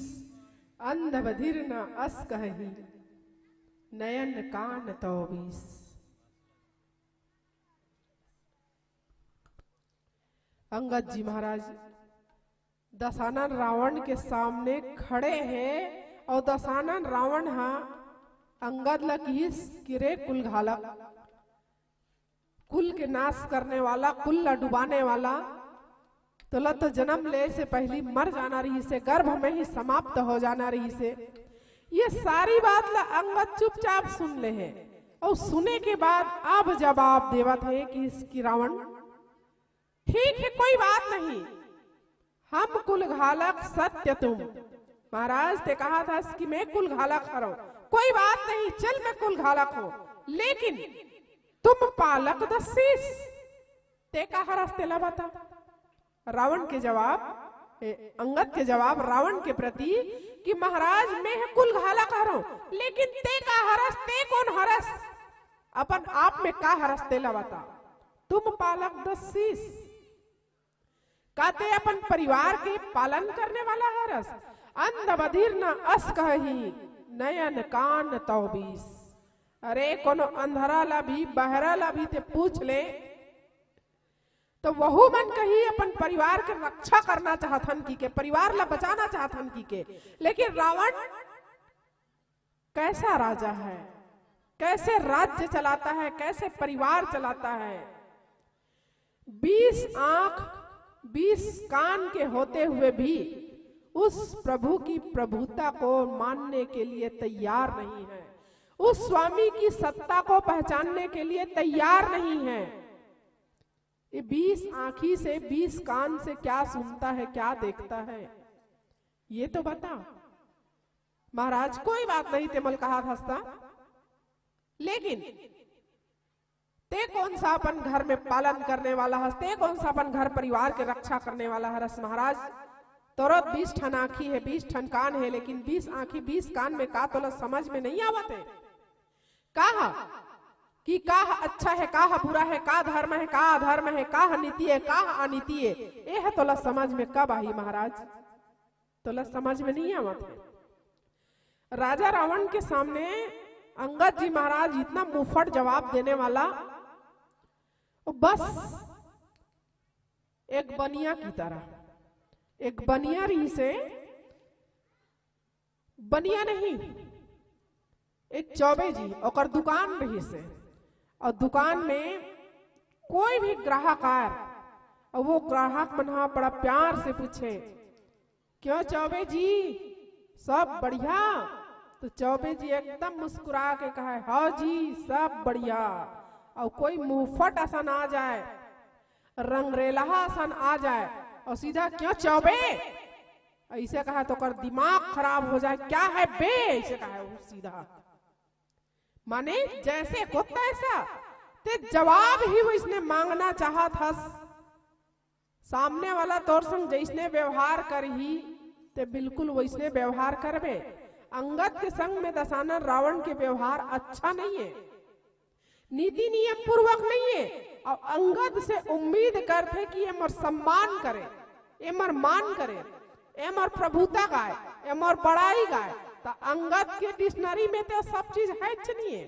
अंध बधिर न अस कहही, नयन कान तौ बीस। अंगद जी महाराज दशानन रावण के सामने खड़े हे अउ दशानन रावण हा अंगद ला किहिस कि रे कुल घालक, कुल के नाश करने वाला, कुल ला डुबाने वाला, तोला तो जन्म ले से पहली मर जाना रहिसे, गर्भ में ही समाप्त हो जाना रहिसे। ये सारी बात ला अंगद चुपचाप सुन ले हे अउ सुने के बाद अब जवाब देवत हे कि इसकी रावण, ठीक है, कोई बात नहीं, हम कुल घालक सत्य तुम। महाराज ते कहा था कि मैं कुल घालक हरव, कोई बात नहीं, चल मैं कुल घालक हूं, लेकिन तुम पालक दस शीश, ते का हरस तेला बता। रावण के जवाब, ए, अंगद के जवाब रावण के प्रति कि महाराज मैं कुल घालक हरव, लेकिन ते का हरस, ते कोन हरस, अपन आप में का हरस तेला बता। तुम पालक दस शीश, का ते अपन परिवार के पालन करने वाला हरस? अंध बधिर न अस कहही, नयन कान तौ बीस। अरे कोनो अंधरा ला भी, बहरा ला भी ते पूछ ले, तो वहू मन कही अपन परिवार के रक्षा करना चाहथन की के, परिवार ला बचाना चाहथन की के, लेकिन रावण कैसा राजा है, कैसे राज्य चलाता है, कैसे परिवार चलाता है। बीस आंख, बीस कान के होते हुए भी उस प्रभु की प्रभुता को मानने के लिए तैयार नहीं है, उस स्वामी की सत्ता को पहचानने के लिए तैयार नहीं है। ये बीस आंखी से, बीस कान से क्या सुनता है, क्या देखता है, ये तो बता। महाराज, कोई बात नहीं, ते मोला कहा हस ता, लेकिन ते कोन सा अपन घर में पालन करने वाला हस, ते कोन सा अपन घर परिवार के रक्षा करने वाला हरस महाराज? तोरो बीस ठन आंखी है, बीस ठन कान है, लेकिन बीस आंखी, बीस कान में का तोला समझ में नहीं आवत है? का ह कि का ह अच्छा है, का ह बुरा है, का धर्म है, का अधर्म है, का ह नीति है, का ह अनीति है, ए ह तोला समझ में कब आही महाराज? तोला समझ में नहीं आवत है। राजा रावण के सामने अंगद जी महाराज इतना मुंहफट जवाब देने वाला, वो बस एक बनिया की तरह, एक बनिया रहिसे, बनिया नहीं, एक चौबे जी, ओकर दुकान रहिसे, और दुकान में कोई भी ग्राहक आए अउ वो ग्राहक मन ह बड़ा प्यार से पूछे, "क्यों चौबे जी, सब बढ़िया?" तो चौबे जी एकदम मुस्कुरा के कहे, "हाँ जी, सब बढ़िया।" अउ कोई मुंहफट असन आ जाए, रंगरेलहा असन आ जाए अउ सीधा, "क्यों चौबे?" ऐसे कहा तो ओकर दिमाग खराब हो जाए, "क्या है बे?" ऐसे कहा वो सीधा। माने जैसे को तैसा, ते जवाब ही वैसने मांगना चाहत हस। सामने वाला तोर संग जैसने व्यवहार करही, ते बिल्कुल वैसने व्यवहार करबे। अंगद के संग में दशानन रावण के व्यवहार अच्छा नहीं है, नीति नियम पूर्वक नहीं है, अउ अंगद से उम्मीद करथे कि ये मोर सम्मान करे, ये मोर मान करे, ये मोर प्रभुता गाय, ये मोर बड़ाई गाय। त अंगद के डिक्शनरी में तो सब चीज हैच नहीं है।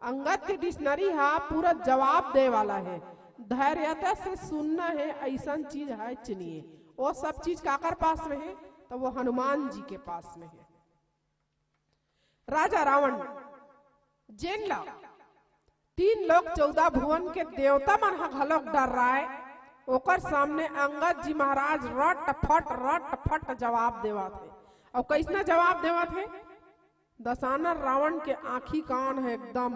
अंगद के डिक्शनरी हा पूरा जवाब दे वाला है, धैर्यता से सुनना है, ऐसन चीज हैच नहीं है। वो सब चीज काकर पास में है? तो वो हनुमान जी के पास में है। राजा रावण, जेन ला तीन लोक चौदह भुवन के देवता मन ह घलोक डर्राय, ओकर सामने अंगद जी महाराज रट फट, रट फट जवाब देवत हे। अउ कइसना जवाब देवत हे? दशानन रावण के आंखी कान हे एकदम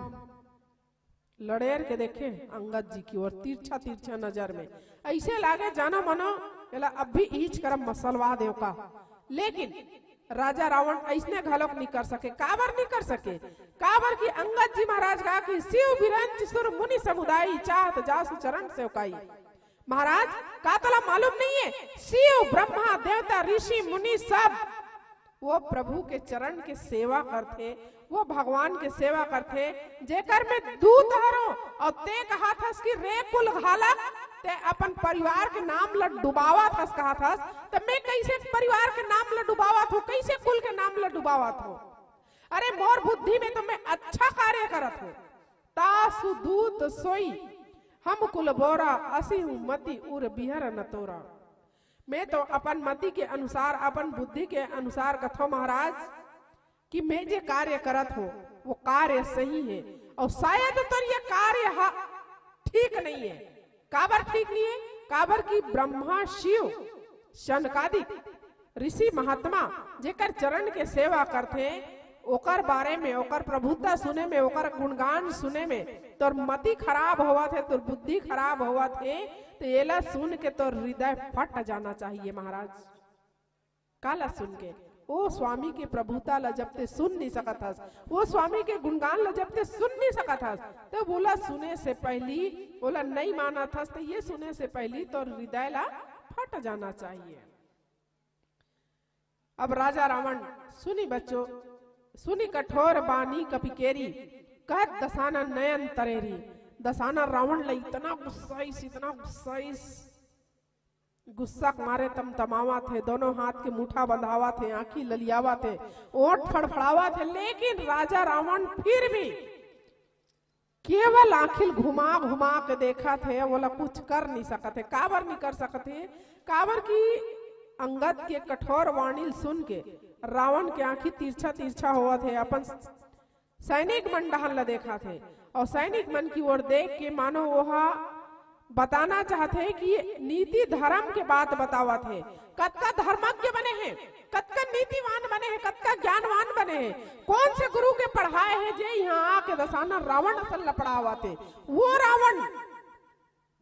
लड़ेर के देखे अंगद जी की ओर तिरछा तिरछा नजर में, ऐसे लागे जानो मनो एला अभी इहिच करम मसलवा देव का। लेकिन राजा रावण ऐसने घलोक नहीं कर सके। काबर नहीं कर सके? काबर कि अंगद जी महाराज कहा कि "शिव बिरंच सुर मुनि समुदाय, चाहत जासु चरण सेवकाई।" महाराज, का तोला मालूम नहीं है, शिव ब्रह्मा देवता ऋषि मुनि सब वो प्रभु के चरण के सेवा करथे, वो भगवान के सेवा करथे, जेकर में दूत हरो। अउ ते कहत हस कि "रे कुल घालक, ते अपन परिवार के नाम ल डुबावत हस," कहत हस, त मैं कैसे परिवार के नाम ल डुबावत हूँ, कैसे कुल के नाम ल डुबावत हूँ? अरे, मोर बुद्धि में तो मैं अच्छा कार्य करत हूँ। "तासु दूत सोई हम कुल बोरा, असिहु मति उर बिहर न तोरा।" मैं तो अपन मति के अनुसार, अपन बुद्धि के अनुसार कथो महाराज कि मैं जे कार्य करत हो वो कार्य सही है, अउ शायद तोर ये कार्य हा ठीक नहीं है। काबर ठीक नहीं है? काबर कि ब्रह्मा शिव सनकादिक ऋषि महात्मा जेकर चरण के सेवा करथे, ओकर बारे में, ओकर प्रभुता सुने में, ओकर गुणगान सुने में तोर मति खराब होवत हे, तोर बुद्धि खराब होवत हे, तो एला सुन के तोर हृदय फट जाना चाहिए महाराज। काला सुन के? ओ स्वामी के प्रभुता ला जब ते सुन नहीं सकत हस, ओ स्वामी के गुणगान ला जब ते सुन नहीं सकत हस, तब ओला सुने से पहली, ओला नहीं मानत हस, तो ये सुने से पहली तोर हृदय ला फट जाना चाहिए। अब राजा रावण सुनी बच्चों, सुनी कठोर बानी कपिकेरी, कहत दसाना नयन तरेरी। दसाना रावण ला इतना गुस्साइस, इतना गुस्साइस, गुस्सा के मारे तमतमावत हे, दोनों हाथ के मुठा बंधावत हे, आंखी ललियावत हे, ओठ फड़फड़ावत हे, लेकिन राजा रावण फिर भी केवल आंखिल घुमा घुमा के देखत हे, ओला कुछ कर नहीं सकत हे। काबर नहीं कर सकत हे? काबर कि अंगद के कठोर वाणी ल सुन के रावण के आंखी तिरछा तिरछा होवत हे। अपन सैनिक मन डहन ल देखत हे अउ सैनिक मन की ओर देख के मानो ओहा बताना चाहत हे कि नीति धर्म के बात बतावत हे। कतका धर्मज्ञ बने हे, कतका नीतिवान बने हे, कतका ज्ञानवान बने हे, कौन से गुरु के पढ़ाए हे जे यहाँ आके दसाना रावण असन लपड़ावत हे? वो रावण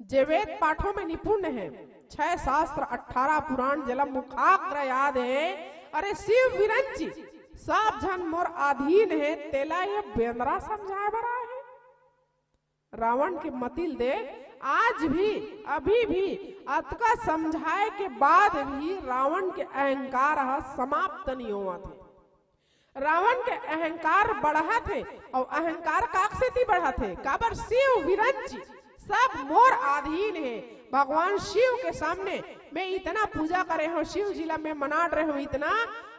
जे वेद पाठों में निपुण हे, छह शास्त्र अठारह पुराण जेला मुखाग्र याद हे। अरे शिव विरंची, सब झन मोर अधीन हे, तेला ये बेंदरा समझाए बर आए हे। रावण के मतिल दे, आज भी, अभी भी अतका समझाए के बाद भी रावण के अहंकार ह समाप्त नहीं होवत हे। रावण के अहंकार बढ़त हे, अउ अहंकार काक सेती बढ़त हे? काबर शिव विरंची सब मोर अधीन हे। भगवान शिव के सामने मैं इतना पूजा करे हूँ, शिव जी ला मैं मनाड रहे हूँ इतना,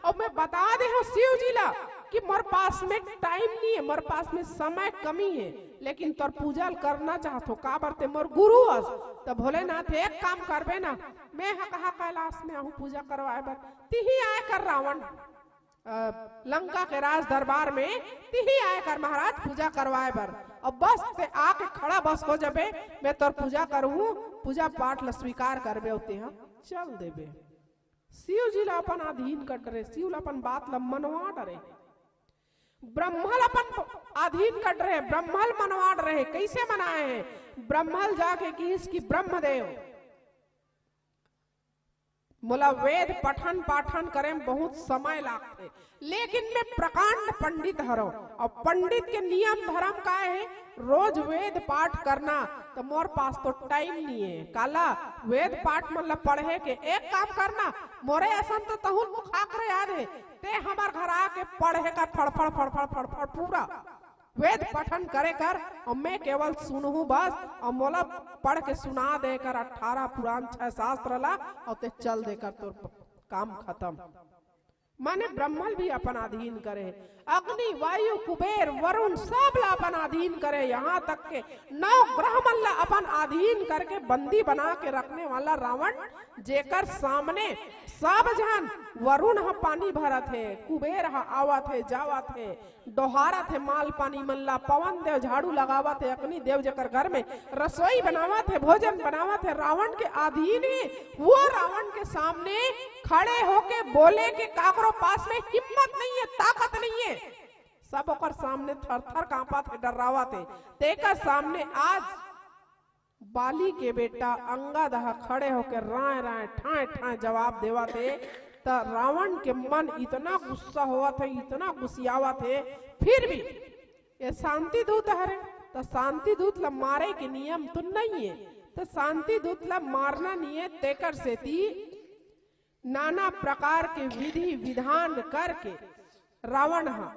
अउ मैं बता दे हूँ शिव जी ला कि मोर पास में टाइम नहीं है, मोर पास में समय कमी है, लेकिन तोर पूजा ल करना चाहत हो, काबर ते मोर गुरु अस। त भोलेनाथ एक काम करबे ना, मैं ह कहा कैलाश में आहूँ पूजा करवाए बर, तिही आए कर रावण, अ, लंका के राज दरबार में तिही आए कर महाराज पूजा करवाए बर। अब बस ते आके खड़ा बस हो जाबे, मैं तोर पूजा करहूं, पूजा पाठ ला स्वीकार करबे, अउ तेहा चल देबे। शिव जी ला अपन अधीन कर डरे, शिव ला अपन बात ला मनवा डरे, ब्रह्मा ला अपन अधीन कर डरे, ब्रह्मा ला मनवा डरे। कइसे मनाए हे? ब्रह्मा ला जाके किहिस कि ब्रह्मदेव, मोला वेद पठन पाठन करे में बहुत समय लागथे, लेकिन मैं प्रकांड पंडित हरव। अउ पंडित के नियम धरम का हे? रोज वेद पाठ करना। त मोर पास तो टाइम नइ हे। काला वेद पाठ मन ला पढ़े के? एक काम करना, मोरे असन तो तहूं ल मुखाग्र याद हे, ते हमर घर आके पढ़े कर फड़फड़ फड़फड़ फड़फड़ पूरा वेद पठन करे कर, अउ मैं केवल सुनहूं बस, अउ मोला पढ़ के सुना दे कर अठारह पुराण, छह शास्त्र ला, अउ ते चल दे कर तोर काम खतम। माने ब्रह्मा ल भी अपन अधीन करे, अग्नि, वायु, कुबेर, वरुण सब ला अपन अधीन करे, यहां तक के नौ ग्रह मन ला अपन अधीन करके बंदी बना के रखने वाला रावण, जेकर सामने सब झन, वरुण ह पानी भरत हे, कुबेर ह आवत हे, जावत हे, डोहारत हे माल पानी मन ला, पवन देव झाड़ू लगावत हे, अग्नि देव जेकर घर में रसोई बनावत हे, भोजन बनावत हे, रावण के अधीन हे, वो रावण के सामने खड़े होके बोले के काकरो पास में हिम्मत नइ हे, ताकत नइ हे। सब ओकर सामने थर-थर कांपत हे, डर्रावत हे। तेकर सामने आज बाली के बेटा अंगद ह खड़े होके रांय-रांय, ठांय-ठांय जवाब देवत हे, त रावण के मन इतना गुस्सा होवत हे, इतना गुस्सियावत हे, फिर भी ये शांति दूत हरे, त शांति दूत ला मारे के नियम तो नइ हे, त शांति दूत ला मारना नइ हे, तेकर सेती नाना प्रकार के विधि विधान करके रावण ह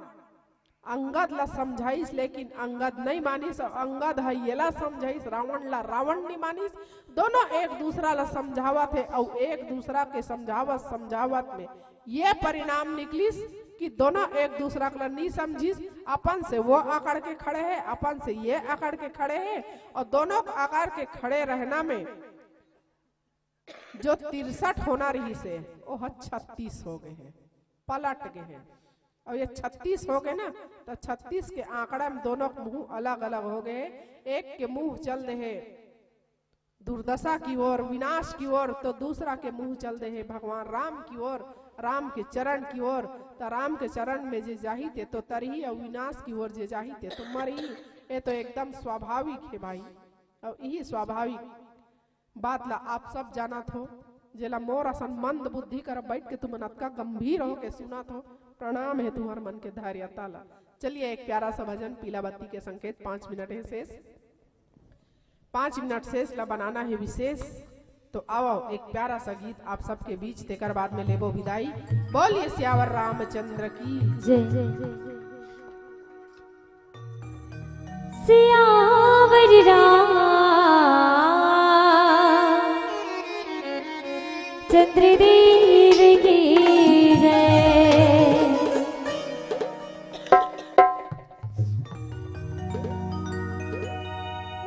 अंगद ला समझाइस, लेकिन अंगद नइ मानिस। अउ अंगद ह येला समझाइस, रावण ला, रावण नइ मानिस। दोनों एक दूसरा ला समझावत हे, अउ एक दूसरा के समझावत समझावत में ये परिणाम निकलिस कि दोनों एक दूसरा ला नइ समझिस। अपन से वो अकड़ के खड़े हे, अपन से ये अकड़ के खड़े हे, अउ दोनों अकड़ के खड़े रहना में जो तिरसठ होना रहिस हे, ओह छत्तीस हो गे हे, पलट गे हे। अउ ये छत्तीस हो गे ना, त छत्तीस के आंकड़ा में दोनों के मुंह अलग-अलग हो गे हे। एक के मुंह चल दे हे दुर्दशा की ओर, विनाश की ओर, तो दूसरा के मुंह चल दे हे भगवान राम की ओर, राम के चरण की ओर। त राम के चरण में जे जाही ते तो तरही, अउ विनाश की ओर जे जाही ते तो मरही। ये तो एकदम स्वाभाविक हे भाई, अउ यही स्वाभाविक बात ला आप सब जानत हो, जेला मोर असन मंद बुद्धि कर बैठ के तुमन अतका गंभीर होके सुनत हो। प्रणाम हे तुहर मन के धैर्यता ला। चलिए, एक प्यारा सा भजन पीला बत्ती के संकेत, पाँच मिनट हे शेष, पाँच मिनट शेष ला बनाना हे विशेष। तो आवो, एक प्यारा सा गीत आप सबके बीच, तेकर बाद में लेबो विदाई। बोलिए सियावर रामचंद्र की जय। सियावर रामचंद्र देव की जय।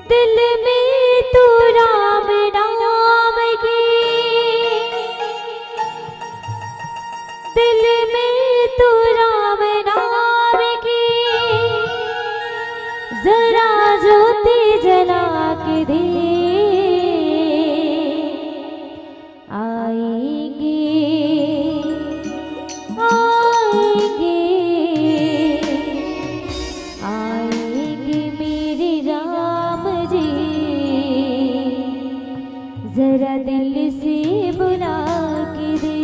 दिल में तो राम नाम की, दिल में तो राम नाम की जरा ज्योति जला के दे। आएंगे, आएंगे, आएंगे मेरे राम जी, जरा दिल से बुला के दे।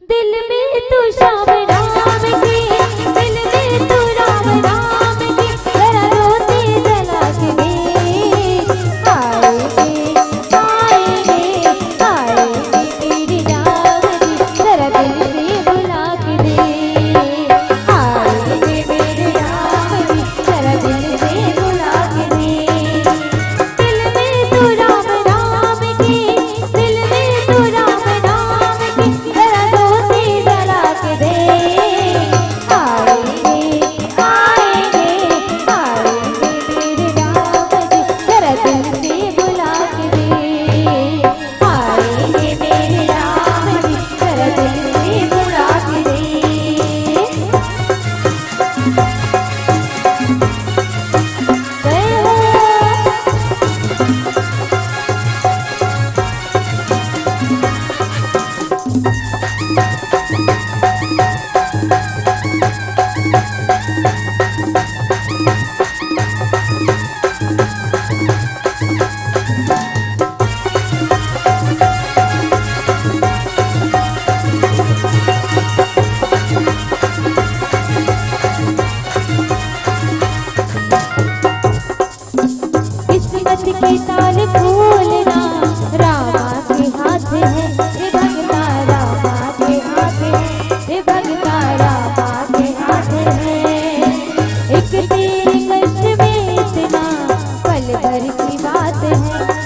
दिल में तो श्याम राम के, दिल में तो राम राम के, जरा ज्योति जला के दे। आएंगे, आएंगे, आएंगे तेरे राम जी, जरा दिल से बुला के दे। आएंगे मेरे राम जी, जरा दिल से बुला के दे। के ताल खोलना रामा के हाथ है, रे भगता रामा के हाथ है, रे भगता रामा के हाथ है। एक तीर कष्ट में इतना, पल भर की बात है,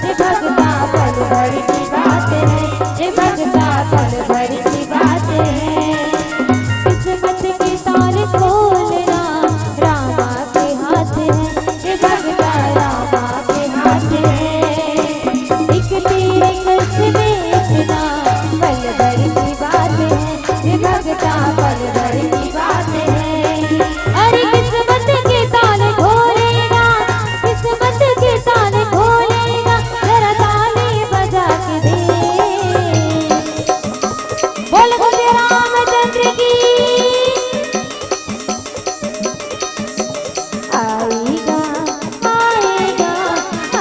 रे भगता पल भर की बात है, रे भगता पल भर की बात है। किस्मत के ताल खोलना रामा के हाथ है, रे भगता रामा के हाथ है। एक तीर कष्ट में इतना, पल भर की बात है, रे भगता पल भर की बात है। अरे किस्मत के ताल खोलेगा, किस्मत के ताल खोलेगा, जरा ताली बजा के दे। बोल बोले रामचंद्र की। आएगा, आएगा,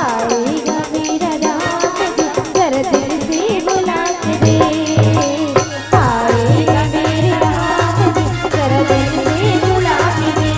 आएगा मेरा राम जी, जरा दिल से बुला के दे। आएगा मेरा राम जी, जरा दिल से बुला के दे।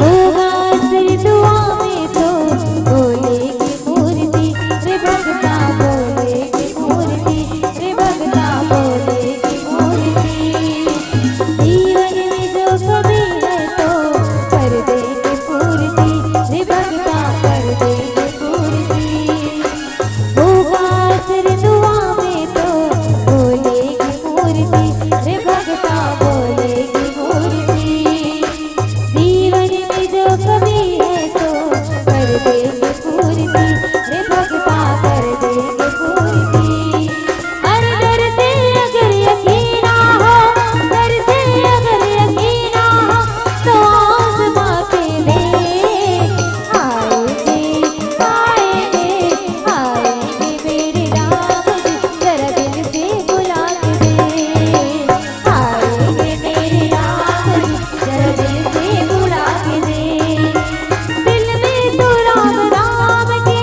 होगा असर दुआ में तो बोलेगी मूर्ति, रे भगता बोलेगी मूर्ति, रे भगता बोलेगी मूर्ति। जीवन में जो कमी है तो कर देगी पूर्ति, रे भगता कर देगी पूर्ति। होगा असर दुआ में तो बोलेगी मूर्ति, रे भगता बोलेगी मूर्ति। जीवन में जो कमी है तो कर देंगे पूर्ति, रे भगता कर देंगे पूर्ति। अरे डर से अगर यकीन ना हो, डर से अगर यकीन ना हो, तो आसमां के मेघ आएंगे, आएंगे, आएंगे मेरे राम जी, जरा दिल से बुला के दे। आएंगे मेरे राम जी, जरा दिल से बुला के दे। दिल में तो राम राम की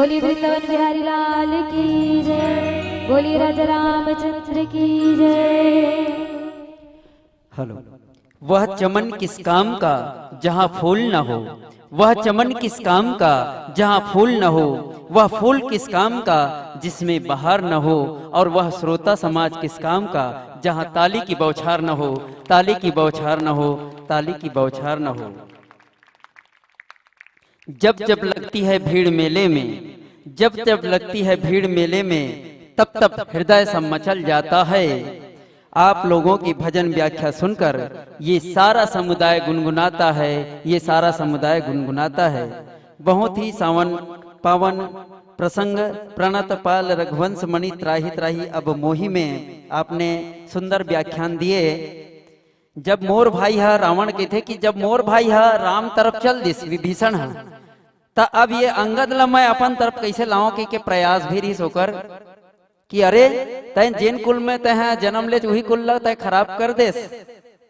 बोली वृंदावन बिहारी लाल की जय। बोली राजा रामचंद्र की जय। हेलो। वह चमन किस काम का जहाँ फूल न हो, वह चमन किस काम का जहाँ फूल न हो, वह फूल किस काम का जिसमें बहार न हो, और वह श्रोता समाज किस काम का जहाँ ताली की बौछार न हो, ताली की बौछार न हो, ताली की बौछार न हो। जब जब लगती है भीड़ मेले में, जब जब लगती है भीड़ मेले में, तब तब हृदय सब मचल जाता है। आप लोगों की भजन व्याख्या सुनकर ये सारा समुदाय गुनगुनाता है, ये सारा समुदाय गुनगुनाता है। बहुत ही सावन पावन प्रसंग, प्रणत पाल रघुवंश मणि त्राहि त्राहि अब मोहि में आपने सुंदर व्याख्यान दिए। जब मोर भाई ह रावण कहिथे कि जब मोर भाई ह राम तरफ चल दिस विभीषण ह, त अब ये अंगद ल मैं अपन तरफ कैसे लाऊं कहिके प्रयास भी रहिस ओकर कि अरे, तैं जेन कुल में तैं ह जन्म लेच उही कुल ल तैं खराब कर देस।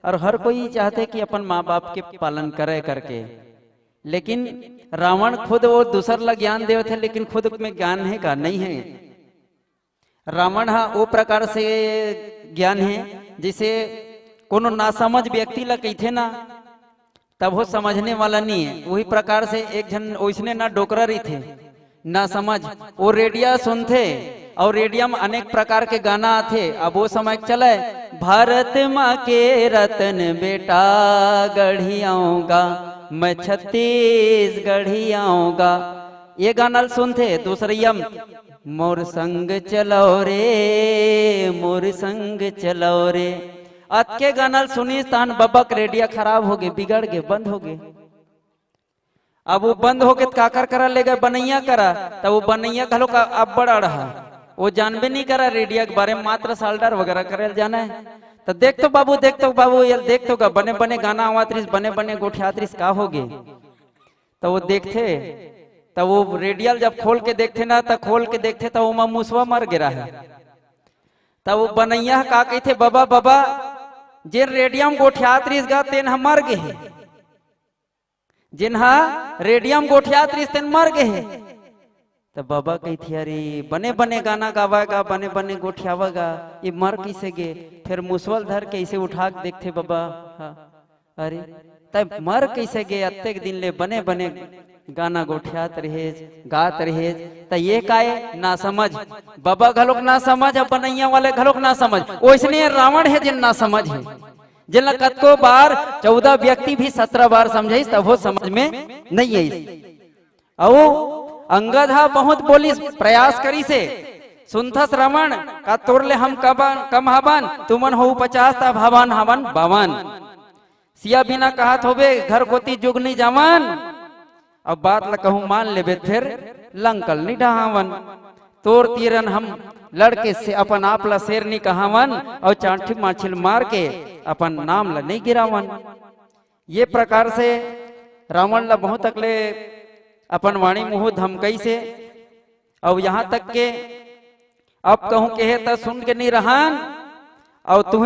और हर कोई चाहथे कि अपन माँ बाप के पालन करे करके, लेकिन रावण खुद वो दूसर ल ज्ञान देवथे, लेकिन खुद में ज्ञान है का? नहीं है। रावण ह ओ प्रकार से ज्ञान हे, जैसे कोनो नासमझ व्यक्ति ला कहिथे ना, तब वो समझने वाला नहीं है। वही प्रकार से एक झन ओइसने ना डोकरा रहिथे, नासमझ, वो रेडिया सुनथे और रेडिया में अनेक प्रकार के गाना आथे। अब वो समय चले, भारत माँ के रतन बेटा गढ़ियाऊंगा, मैं छत्तीसगढ़ियाऊंगा, ये गाना ल सुनथे। दूसरैया में मोर संग चलो रे, मोर संग चलो रे। अतके गाना ल सुनिस तहन बबा के रेडिया खराब होगे, बिगड़ गे, बंद होगे। अब वो बंद होगे त काकर करा ले गए? बनैया करा। त वो बनैया घलो का अब्बड़ अड़हा, वो जानबे नहीं करा रेडिया के बारे में, मात्र साल्डर वगैरह करे ल जाना है। त देख तो बाबू, देख तो बाबू, ये देख तो गा, बने बने गाना आवत रहिस, बने बने गोठियात रहिस, का होगे? त वो देखथे, त वो रेडिया ल जब खोल के देखथे ना, त खोल के देखथे त ओमा मुसवा मर गे रहा है। त वो बनैया ह का कहिथे, बबा, बबा, जेन रेडिया म गोठियात रहिस गा, तेन ह मर गे हे। जेन ह रेडिया म गोठियात रहिस, तेन मर गे हे। त बबा कहिथे, अरे, बने बने गाना गावा गा, बने बने गोठियावा गा, ये मर कइसे गे? फेर मुसवा ल धर के अइसे उठा के देखथे बबा, हाँ। अरे, तैं मर कइसे गे? अतेक दिन ले बने बने गाना गोठियात रहेस, गात रहेस, त ये काय? नासमझ। बबा घलोक नासमझ, अउ बनैया वाले घलोक नासमझ। ओइसने रावण हे जेन नासमझ हे, जेन ला कतको बार चौदह व्यक्ति भी सत्रह बार समझाइस, तभो समझ में नहीं आइस। अउ अंगद ह बहुत बोलिस, प्रयास करिस हे, सुनथस रावण, का तोर ले हम कबन, कम हवन, तुमन हो पचास त भवन हवन बावन। सिया बिना कहत होबे, घर कोती जुग नी जावन। अब बात ल कहूं मान लेबे, फेर लंकल नी डहावन। तोर तीरन हम लड़के से अपन आप ल शेर नी कहावन, अउ चांठी माछिल मार के अपन नाम ल नी गिरावन। ये प्रकार से रावण ल बहुत अकले अपन वाणी मुहू धमकइस हे। अउ यहाँ तक के अब कहूं कहे त सुन के नी रहन, अउ तुही